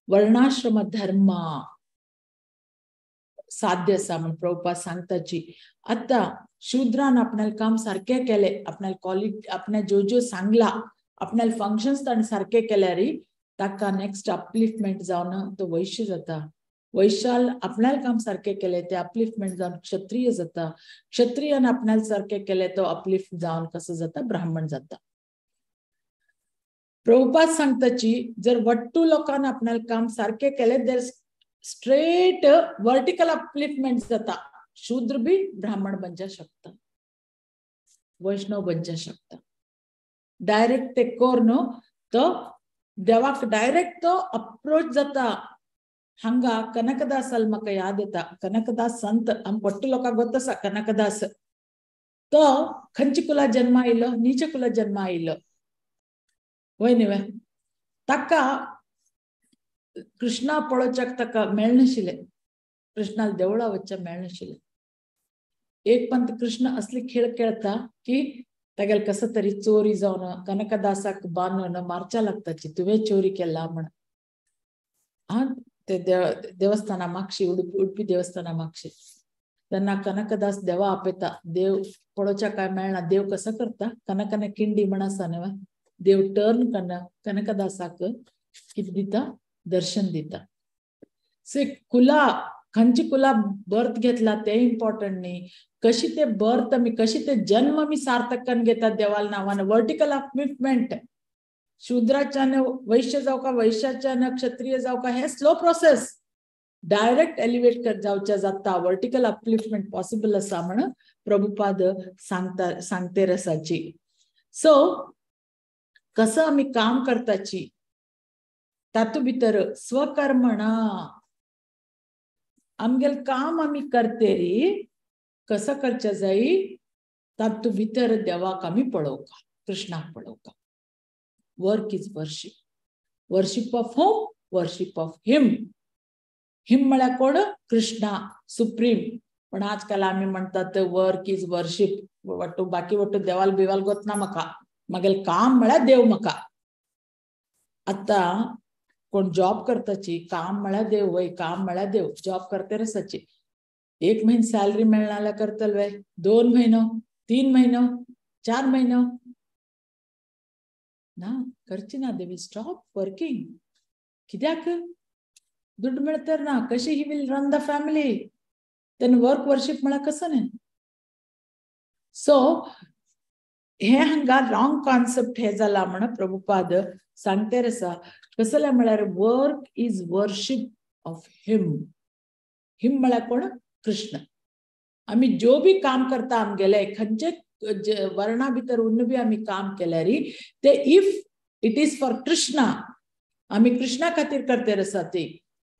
वर्णाश्रम धर्म साध्य आसा म्हण प्रभुपाद सांगताची. आतां शूद्रान आपणाले काम सारकें केलें, आपणाले क्वॉलिटी, आपणे ज्यो ज्यो सांगला, आपणाले फंक्शन्स ताणें सारके केल्यार ताका नेक्स्ट अपलिफ्टमेंट जावन तो वैश्य जाता. वैश्याल आपणाले काम सारकें केलें ते अपलिफ्टमेंट जावन क्षत्रिय जाता. क्षत्रियान आपणाले सारकें केलें तो अपलिफ्ट जावन कसो जाता? ब्राह्मण जाता. प्रभुपाद सांगताची जर वट्टू लोकांनी आपणाले काम सारकें केलें there straight vertical upliftment जाता. शूद्र बी ब्राह्मण बनच्या शकता, वैष्णव बनच्या शकता. डायरेक्ट ते कर न्हू तो देवाक डायरेक्ट तो अप्रोच जाता. हांगा कनकदासाल म्हाका याद येता, कनकदास संत आम वट्टू लोकांक गोत आसा. कनकदास तो खंयच्या कुला जन्मा आयलो? नीच कुला जन्मा आयलो, वय न्ही? ताका कृष्णा पळोवच्याक ताका मेळनाशिल्लें, कृष्णाल देवळा वचच्या मेळनाशिल्लें. एक पंत कृष्ण असले खेळ खेळता की तागेले कसो तरी चोरी जावन कनकदासाक बांदून मारच्या लागताची, तुवें चोरी केला म्हण. आं, ते देवस्थाना मागशी, उडपी उडपी देवस्थाना मागशी. तेन्ना कनकदास देवा आपयता, देव पळोवच्या काय मेळना. देव कसो करता, कनकन किंडी म्हण आसा न्हय, देव टर्न कन्न कनकदासाक कितें दिता, दर्शन दिता. सो कुला, खंयची कुला बर्थ घेतला ते इम्पॉर्टंट न्ही, कशी ते बर्थ आमी, कशी ते जन्म आमी सार्थक करून घेतात देवाल नांवान. वर्टिकल अपलिफ्टमेंट, शूद्राच्यान वैश्य जावका, वैश्याच्यान क्षत्रिय जावका, हे स्लो प्रोसेस. डायरेक्ट एलिवेट जावच्या जाता, वर्टिकल अपलिफ्टमेंट पॉसिबल आसा म्हण प्रभुपाद सांगता, सांगते रसाची. सो कसं आमी काम करताची तातूंत भितर स्वकर्मणा, आमगेल काम आमी करतेरी कसं करच्या जाई, तातूंत भितर देवाक आमी पळोवका, कृष्णाक पळोवका. Work is worship, worship of home, worship of him. Him म्हळ्यार कोण? कृष्णा सुप्रीम. पण आजकाल आमी म्हणतात वर्क is worship, वट्टू बाकी वट्टू देवाल बिवाल गोत ना म्हाका, मागेल काम म्हळ्यार देव म्हाका. आतां कोण जॉब करताची, काम म्हळ्यार देव, वय काम म्हळ्यार देव, जॉब करते रसाची. एक म्हयनो सॅलरी मेळना जाल्यार करतले वय, 2 म्हयनो, 3 म्हयनो, 4 म्हयनो ना करची ना, they will stop working. कित्याक? दुड्ड मेळतर ना, कशी he will run the family. तेन्ना वर्क वर्शीप म्हळ्यार कसं न्ही. सो हे हांगा रॉंग कॉन्सेप्ट हे जाला म्हण प्रभुपाद सांगते आसा. कसले म्हळ्यार work is worship of him. Him म्हळ्यार कोण? कृष्ण. आमी जो बी काम करता आमगेले खंयचे वर्णा भितर उन्न बी आमी काम केल्यार ते if it is for Krishna, आमी कृष्णा खातीर करते आसा ती,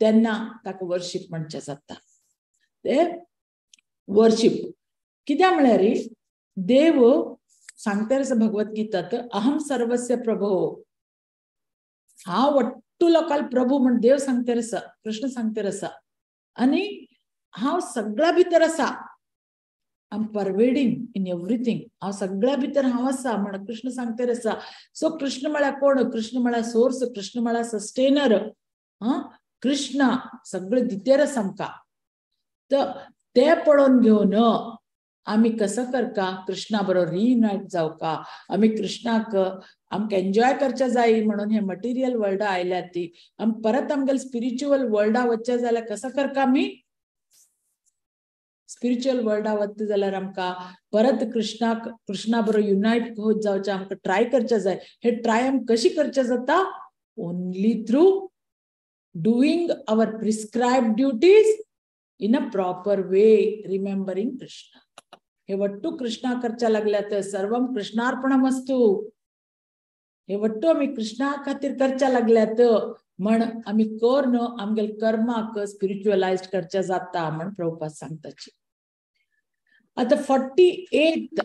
तेन्ना ताका वर्शीप म्हणचें जाता. ते वर्शीप कित्याक म्हळ्यार देव सांगता आसा भगवद्गीतात, अहम सर्वस्य प्रभो, हांव वट्टू लोकाल प्रभू म्हण देव सांगता आसा, कृष्ण सांगता आसा. आनी हांव सगळ्या भितर आसा, I am pervading in everything, हांव सगळ्या भितर हांव आसा म्हण कृष्ण सांगता आसा. सो कृष्ण म्हळ्यार कोण? कृष्ण म्हळ्यार सोर्स, कृष्ण म्हळ्यार सस्टेनर. हा, कृष्ण सगळें दितेर आसा आमकां. तर ते पळोवन घेवन आमी कसं करका, कृष्णा बरोबर रियुनायट जावका, आमी कृष्णाक आमकां एन्जॉय करच्या जाय म्हणून हे मटेरियल वर्ल्डा आयल्या ती, आमी परत आमगेले स्पिरिच्युअल वर्ल्डा वचचे जाल्यार कसं करका, आमी स्पिरिच्युअल वर्ल्डा वता जाल्यार आमकां परत कृष्णाक, कृष्णा बरोबर युनायट होत जावचें आमकां ट्राय करचें जाय. हे ट्राय आमी कशी करचें जाता? Only through doing our prescribe duties in a proper way, remembering Krishna. हे वट्टू कृष्णा करच्या लागल्यात, सर्वम कृष्णार्पणमस्तु, हे वट्टू आमी कृष्णा खातीर करच्या लागल्यात म्हण आमी करून आमगेले कर्माक स्पिरिच्युअलायज करच्या जाता म्हण प्रभुपाद सांगताची. आतां 48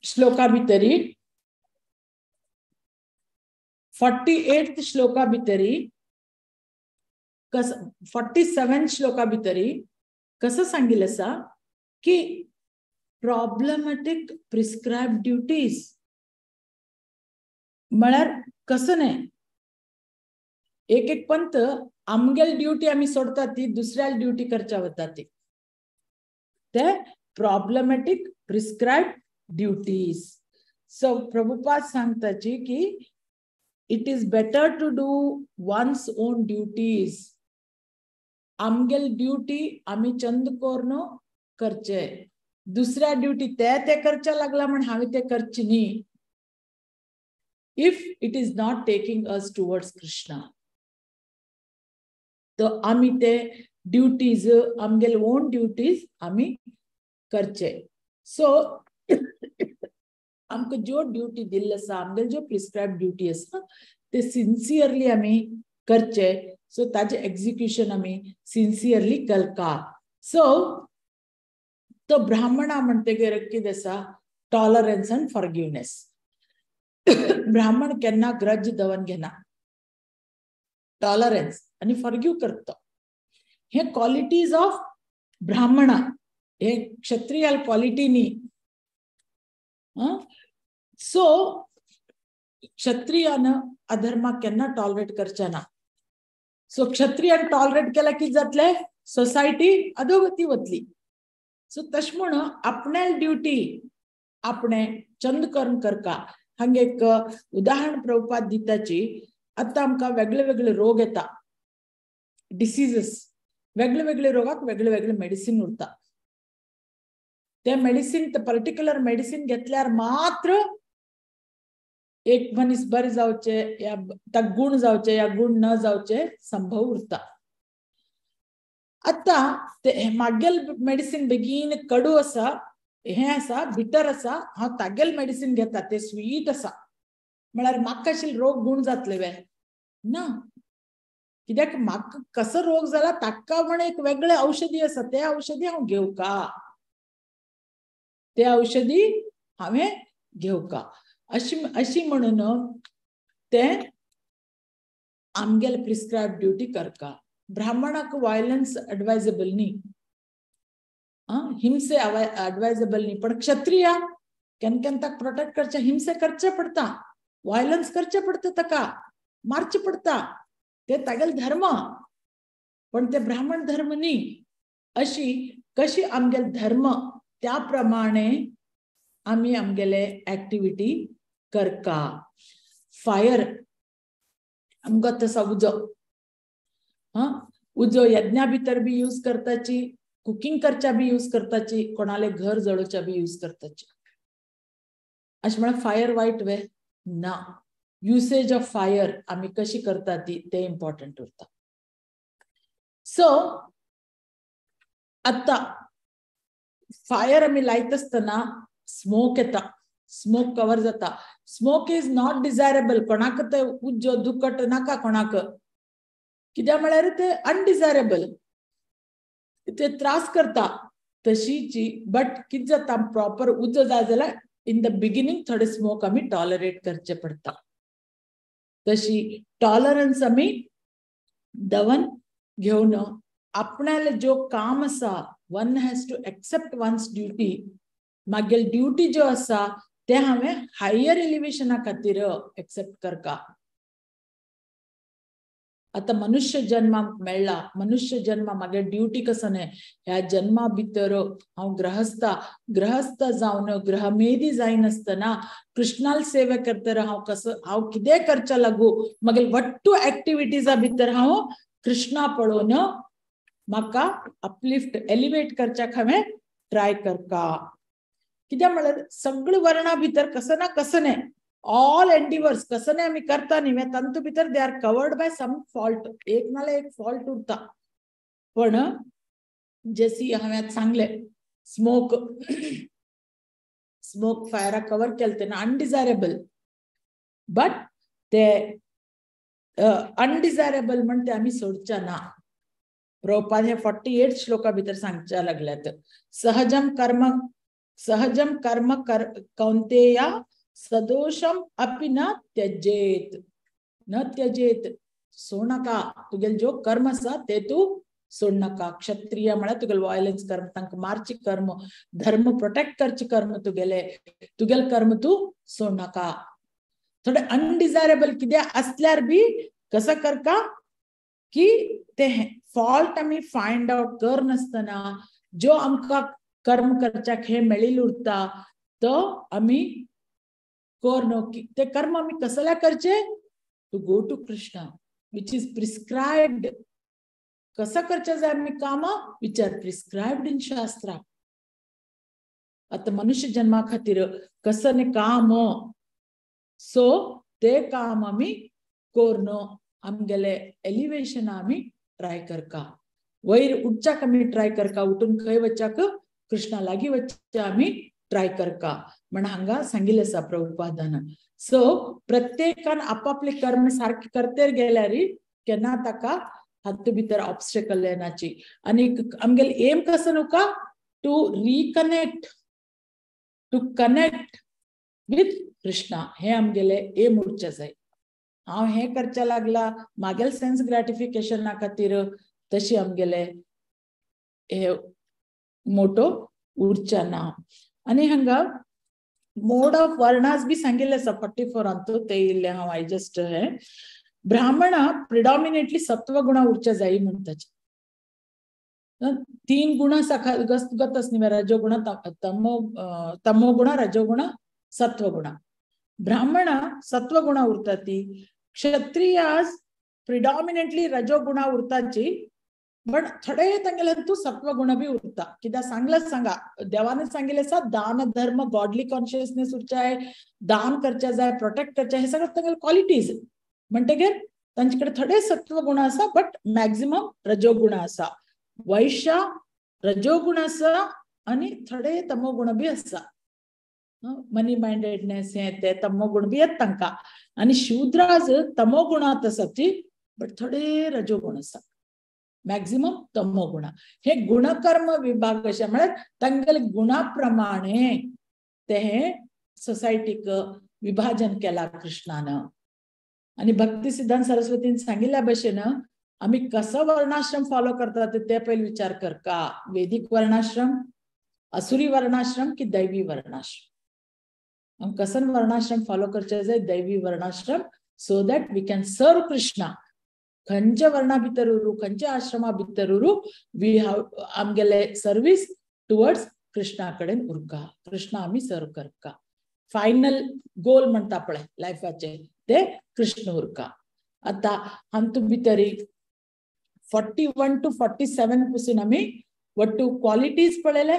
श्लोका भितरी, 48 श्लोका भितरी कस, 47 श्लोका भितरी कसं सांगिल्लें आसा की प्रॉब्लेमॅटीक प्रिस्क्रायब ड्युटीज म्हळ्यार कसं न्हय, एक एक पंत आमगेल ड्युटी आमी सोडटा ती दुसऱ्याल ड्युटी करच्या वता ती, ते problematic prescribe duties. So Prabhupada सांगताची की it is better to do one's own duties. आमगेल ड्युटी आमी चंद करून करचे, दुसऱ्या ड्युटी ते ते करच्या लागला म्हण हांवें ते करची न्ही. If it is not taking us towards Krishna, तर आमी ते ड्युटीज आमगेले ओन ड्युटीज आमी करचे. सो आमकां ज्यो ड्युटी दिल्ली आसा, आमगेले ज्यो प्रिस्क्रायब ड्युटी आसा ते सिन्सियरली आमी करचे. सो ताजे एक्झिक्युशन आमी सिन्सियरली करका. सो तो ब्राह्मणा म्हणटगीर कितें आसा, टॉलरन्स अँड फॉरगिवनेस. ब्राह्मण केन्ना ग्रज दवन घेना, टॉलरन्स आनी फॉरगिव करता. हे क्वॉलिटीज ऑफ ब्राह्मणा, हे क्षत्रियाल क्वॉलिटी न्ही. सो क्षत्रियान अधर्माक केन्ना टॉलरेट करचे ना. सो क्षत्रियान टॉलरेट केला कितें जातलें, सोसायटी अधोगती वतली. सो तशें म्हूण आपणे ड्युटी आपणे चंद कर्म करका. हांगा एक उदाहरण प्रभुपाद दिताची. आतां आमकां वेगळे वेगळे रोग येता, डिसीजस, वेगळे वेगळे रोगाक वेगळे वेगळे मेडिसिन उरता. ते मेडिसिन पर्टिक्युलर मेडिसिन घेतल्यार मात्र एक मनीस बरे जावचे या ताका गुण जावचे या गुण न जावचे संभव उरता. आतां ते मागेल मेडिसिन बेगीन कडू आसा, हें आसा, बिटर आसा, हांव तागेल मेडिसिन घेता ते स्वीट आसा, म्हळ्यार म्हाका आशिल्ले रोग गुण जातले वे ना. कित्याक म्हाका कसो रोग जाला ताका म्हण एक वेगळे औषधी आसा, ते औषधी हांव घेवका, ते औषधी हांवें घेवका. अशी अशी म्हणून ते आमगेले प्रिस्क्रायब ड्युटी करका. ब्राह्मणाक वायलन्स एडवायजेबल न्ही, हिंसे एडवायजेबल न्ही, पण क्षत्रिया केन्ना केन्ना ताका प्रोटेक्ट करचे, हिंसे करचे पडटा, वायलन्स करचे पडटा, ताका मारचे पडटा, ते तागेले धर्म, पण ते ब्राह्मण धर्म न्ही. अशी कशी आमगेले धर्म त्या प्रमाणे आमी आमगेले एक्टिविटी करका. फायर आमकां तसो उजो, हा उजो यज्ञा भितर बी यूज करताची, कुकिंग करच्या बी यूज करताची, कोणाले घर जळोवच्या बी यूज करताची. अशें म्हळ्यार फायर वायट वे ना. युसेज ऑफ फायर आमी कशी करता ती ते इम्पॉर्टंट उरता. सो आतां फायर आमी लायता आसतना स्मोक येता, स्मोक कवर जाता. स्मोक is not desirable, कोणाक ते उज्जो दुकट नाका कोणाक, कित्याक म्हळ्यार ते अनडिजायरेबल, ते त्रास करता तशीची. बट कितें जाता, प्रॉपर उजो जाय जाल्यार इन the beginning थोडे स्मोक आमी टॉलरेट करचे पडटा. तशी टॉलरन्स आमी दवन घेवन आपणाले जो काम आसा, one has to accept one's duty. मागीर ड्युटी ज्यो आसा ते हांवें हायर एलिवेशना खातीर एक्सेप्ट करका. आतां मनुष्य जन्म मेळ्ळा, मनुष्य जन्म मागीर ड्युटी कसो न्हय, ह्या जन्मा भितर हांव गृहस्थ, गृहस्थ जावन गृहमेधी जायनासतना कृष्णाल सेवा करतना हांव कसो, हांव कितें करच्या लागू मागीर वट्टू एक्टिविटीजा भितर हांव कृष्णा पळोवन म्हाका अपलिफ्ट एलिवेट करच्याक हांवें ट्राय करका. कित्याक म्हळ्यार सगळे वर्णा भितर कसो ना कसो न्हय, ऑल एंडिवर्स कसो न्हय आमी करता न्ही, तांतू भितर they are covered by some fault, एक नाल्यार एक फॉल्ट उरता. पण जशी हांवें सांगलें स्मोक, स्मोक फायरा कवर केलें तेन्ना अनडिजायरेबल, बट ते अनडिजायरेबल म्हण ते आमी सोडचे ना. प्रभुपाद हे 48 श्लोका भितर सांगच्या लागल्यात. सहजम कर्म, सहजम कर्म कर कौंतेया सदोषम अपि न त्यजेत, न त्यजेत सोड नाका, तुगेले जो कर्म आसा ते तूं सोड नाका. क्षत्रिय म्हळ्यार तुगेले वायलन्स कर्म, तांकां मारचे कर्म, धर्म प्रोटेक्ट करचे कर्म, तुगेले तुगेले कर्म तूं सोड नाका. थोडे अनडिजायरेबल कितें आसल्यार बी कसो करका की ते फॉल्ट आमी फायंड आवट कर नासतना जो आमकां कर्म करच्याक हे मेळिल्लें उरता तो आमी कर न्हू. ते कर्म आमी कसल्या करचे, to go to Krishna which is prescribed. कसं करचे जाय आमी कामां which are prescribed इन शास्त्रा. आतां मनुष्य जन्मा खातीर कसं न्ही काम, सो ते काम आमी करून आमगेले एलिवेशन आमी ट्राय करका. वयर उठच्याक आमी ट्राय करका, उठून खंय वच्चाक, कृष्णा लागीं वच्चे आमी ट्राय करका म्हण हांगा सांगिल्लें आसा प्रभुपादान. सो प्रत्येकान आपापले कर्म सारके करतेर गेल्यार केन्ना ताका हातूंत भितर ऑब्स्टेकल येनाची. आनी आमगेले एम कसो न्हू का, to reconnect, to connect with Krishna, हे आमगेले एम उरचें जाय. हांव हें करच्या लागला मागेल सेन्स ग्रॅटिफिकेशना खातीर, तशी आमगेले हे मोटो उरचे ना. आनी हांगा मोड ऑफ वर्णास बी सांगिल्ले आसा 44 अंतू ते इल्ले हांव I just हे ब्राह्मणा प्रिडॉमिनेटली सत्वगुणा उरच्या जाई म्हणटाचे. 3 गुणा गत न्ही, रजोगुण तमोगुण रजोगुण सत्वगुण. ब्राह्मणा सत्वगुणा उरता ती, क्षत्रियास प्रिडॉमिनेटली रजोगुणा उरताची, बट थोडे तांगेले तूं सत्वगुण बी उरता. कित्याक सांगलें सांगा देवाने सांगिल्लें आसा दान धर्म गॉडली कॉन्शियसनेस उरचाय, दान करचे जाय, प्रोटेक्ट करचे, हे सगळं तांगेले क्वालिटीज. म्हणटगीर तांचे कडेन थोडे सत्वगुण आसा बट मॅक्झिमम रजोगुण आसा. वैश्य रजोगुण आसा आनी थोडे तमोगुण बी आसा, मनी मायंडेडनेस हे ते तमोगुण बी येत तांकां. आनी शूद्राज तमोगुणांत आसा ती बट थोडे रजोगुण आसा, मॅक्झिमम तमोगुण. हे गुणकर्म विभाग अशें म्हळ्यार तांगेले गुणा प्रमाणे ते हे सोसायटीक विभाजन केला कृष्णान. आनी भक्ती सिद्धांत सरस्वतीन सांगिल्ल्या भशेन आमी कसो वर्णाश्रम फॉलो करतात ते पयलीं विचार करका. वेदीक वर्णाश्रम, असुरी वर्णाश्रम की दैवी वर्णाश्रम. आमी कसन वर्णाश्रम फॉलो करचे जाय? दैवी वर्णाश्रम, so that we can serve Krishna. खंयच्या वर्णा भितर उरू, खंयच्या आश्रमा भितर उरू, we have आमगेले सर्वीस टुवर्ड्स कृष्णा कडेन उरका, कृष्णा आमी सर्व करका. फायनल गोल म्हणटा पळय लायफाचे ते कृष्ण उरका. आतां हातूंत भितरी 41 to 47 पसून आमी वट्टू क्वालिटीज पळयले.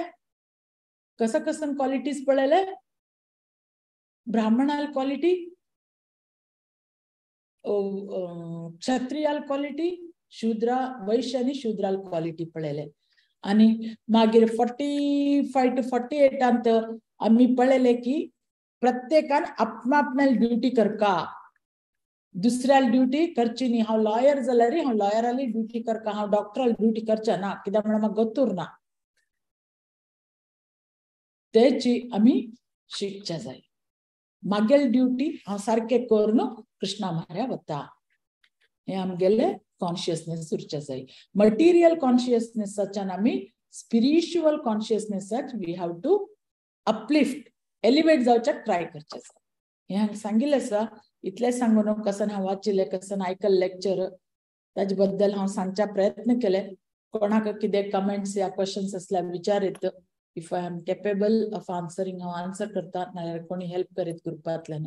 कसं कसं क्वालिटीज पळयले? ब्राह्मणाल क्वालिटी, क्षत्रियाल क्वालिटी, शूद्रा वैश्य आनी शूद्राल क्वालिटी पळयले. आनी मागीर 45 to 48 अंत आमी पळयले की प्रत्येकान आपणापणाली ड्युटी करका, दुसऱ्याला ड्युटी करची न्ही. हांव लॉयर जाल्यार हांव लॉयराली ड्युटी करका, हांव डॉक्टराली ड्युटी करचे ना, कित्याक म्हणल्यार म्हाका गतूर ना. तेची आमी शिकच्या जाय. मागेल ड्युटी हांव सारकें करून कृष्णा म्हाऱ्या वता, हे आमगेले कॉन्शियसनेस उरचे जाय. मटिरियल कॉन्शियसनेसाच्यान आमी स्पिरिच्युअल कॉन्शियसनेसाक we have to uplift, elevate जावच्याक ट्राय करचें आसा. हें हांगा सांगिल्लें आसा. इतलें सांगून कसन हांव वाचिल्लें, कसन आयकल्लें लेक्चर, ताजे बद्दल हांव सांगच्या प्रयत्न केले. कोणाक कितें कमेंट्स या क्वेश्चन्स आसल्यार विचारीत. If I am capable of answering हांव आन्सर करता, नाजाल्यार कोणी हेल्प करीत ग्रुपांतल्यान.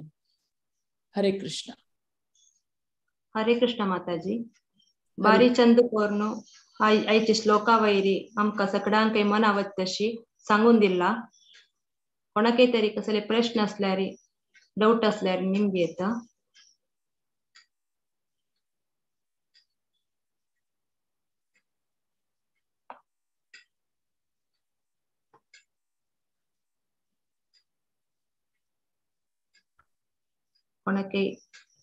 हरे कृष्ण. हरे कृष्ण माताजी. बारी चंद कोर्नु आयचे श्लोका वैरी आमकां सगळ्यांकय मनावत तशी सांगून दिला. कोणाकय तरी कसले प्रश्न असल्यार, डाऊट असल्यार निमगे येता. कोणाकय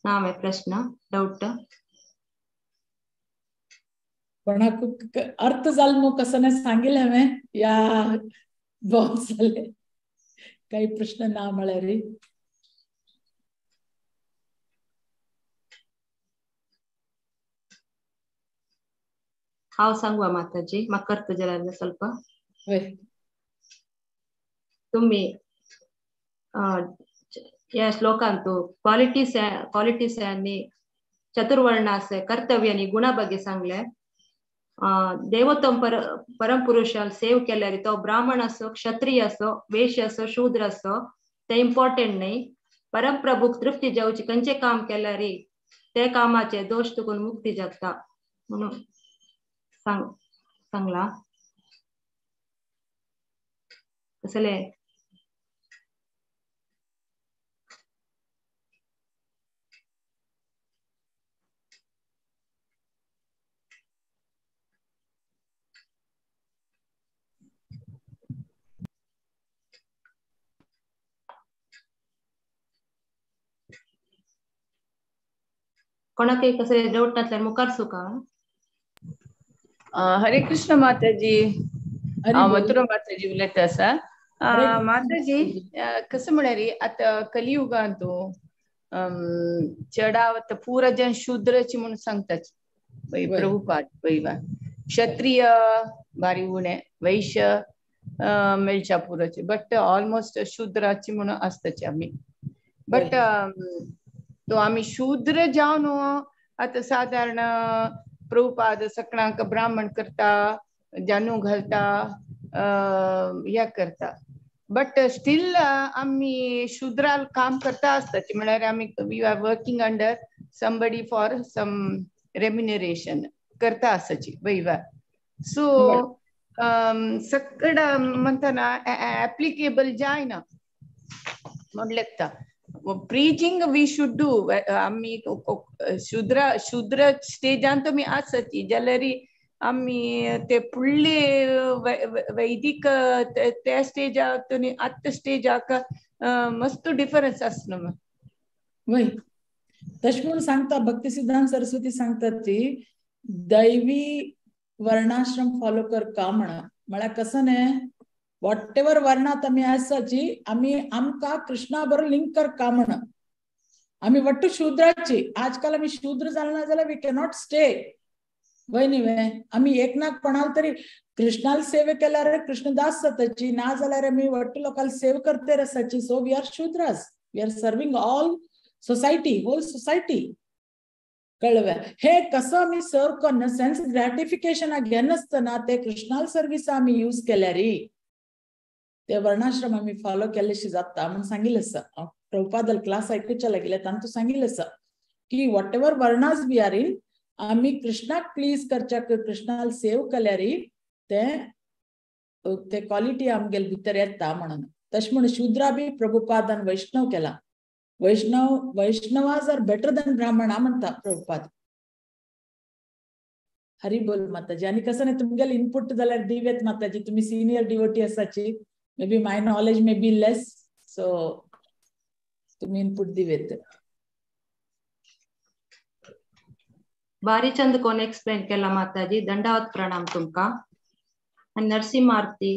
नामे प्रश्न डाऊट? कोणाक अर्थ जाल मग कसं नाही सांगितलं हांवें या बहुत जाले काही प्रश्न ना म्हळ्यार. हांव सांगू माताजी, म्हाका अर्थ जाल्यार ಸ್ವಲ್ಪ. तुम्ही या श्लोकांतु क्वालिटीस क्वालिटीस आणि चतुर्वर्णास कर्तव्य आणि गुणा ಬಗ್ಗೆ सांगले. देवोत्तम परमपुरुषाल सेव केल्यार तो ब्राह्मण असो, क्षत्रिय असो, वैश्य असो, शूद्र असो, ते इम्पॉर्टंट नाही. परमप्रभूक तृप्ती जावची खंयचे काम केल्यार ते कामाचे दोष तुकून मुक्ती जाता म्हणून सांगला. कसले कोणाकय कसले डाऊट नासल्यार मुखार सुका. हरे कृष्ण माताजी. मथुरा माताजी उलयता आसा. माताजी कसं म्हळ्यार आतां कलियुगांतू चडावत पुरा जन शूद्रची म्हणून सांगतात प्रभुपाद. क्षत्रिय भारी उणे, वैश्य मेळच्या पुरोचे बट ऑलमोस्ट शूद्राची म्हणून आसताची आमी बट तो आमी शूद्र जावन आतां सादारण प्रभुपाद सकणांक ब्राह्मण करता जानू घालता हे करता बट स्टील आमी शूद्राल काम करता आसताची म्हळ्यार आमी we are working under somebody for some remuneration करता आसाची वैवा सो सकड म्हणताना ऍप्लिकेबल जायना म्हणलेता प्रीचिंग we should do आमी शूद्र शूद्र स्टेजान तुमी आसाची जाल्यार आमी ते फुडले वैदिक त्या स्टेजाक आनी आत्तां स्टेजाक मस्त डिफरन्स आसना. वय तशें म्हूण सांगता भक्ती सिद्धांत सरस्वती सांगतात ती दैवी वर्णाश्रम फॉलो कर का म्हणा म्हळ्यार कसं न्ही what ever वर्णात आमी आसाची आमी आमकां कृष्णा बरोबर लिंक कर का म्हणा. आमी वट्टू शूद्राची आजकाल आमी शूद्र जाले ना जाल्यार we cannot stay. वय न्ही वे आमी एक ना कोणाल तरी कृष्णाल सेवे केल्यार कृष्णदास जाताची ना जाल्यार आमी वट्टू लोकांक सेव करते आसाची. So we are Shudras, we are serving all society, whole society. कळ्ळें हे कसं आमी सर्व करना सेन्स ग्रॅटिफिकेशनाक घेनासतना ते कृष्णाल सर्वीस आमी यूज केल्यार ते वर्णाश्रम आमी फॉलो केल्लेशी जाता म्हणून सांगिल्लें आसा. प्रभुपादल क्लास आयकुच्या लागिल्ले तांतूं सांगिल्लें आसा की whatever varnas we are in आमी कृष्णाक प्लीज करच्याक कृष्णाल सेव केल्यार ते ते क्वॉलिटी आमगेले भितर येता म्हणून. तशें म्हण शूद्रा बी प्रभुपादान वैष्णव केला. वैष्णव वैष्णवाज are better than ब्राह्मणा म्हणता प्रभुपाद. हरी बोल माताजी. आनी कसं नाही तुमगेले इनपुट जाल्यार दिवेत माताजी, तुम्ही सिनियर डिवोटी आसाची, maybe my knowledge may be less, so तुम्ही इनपुट दिवेत. भारी चंद कोण एक्सप्लेन केला माताजी, दंडावत प्रणाम तुमका. आणि नरसिंह आरती.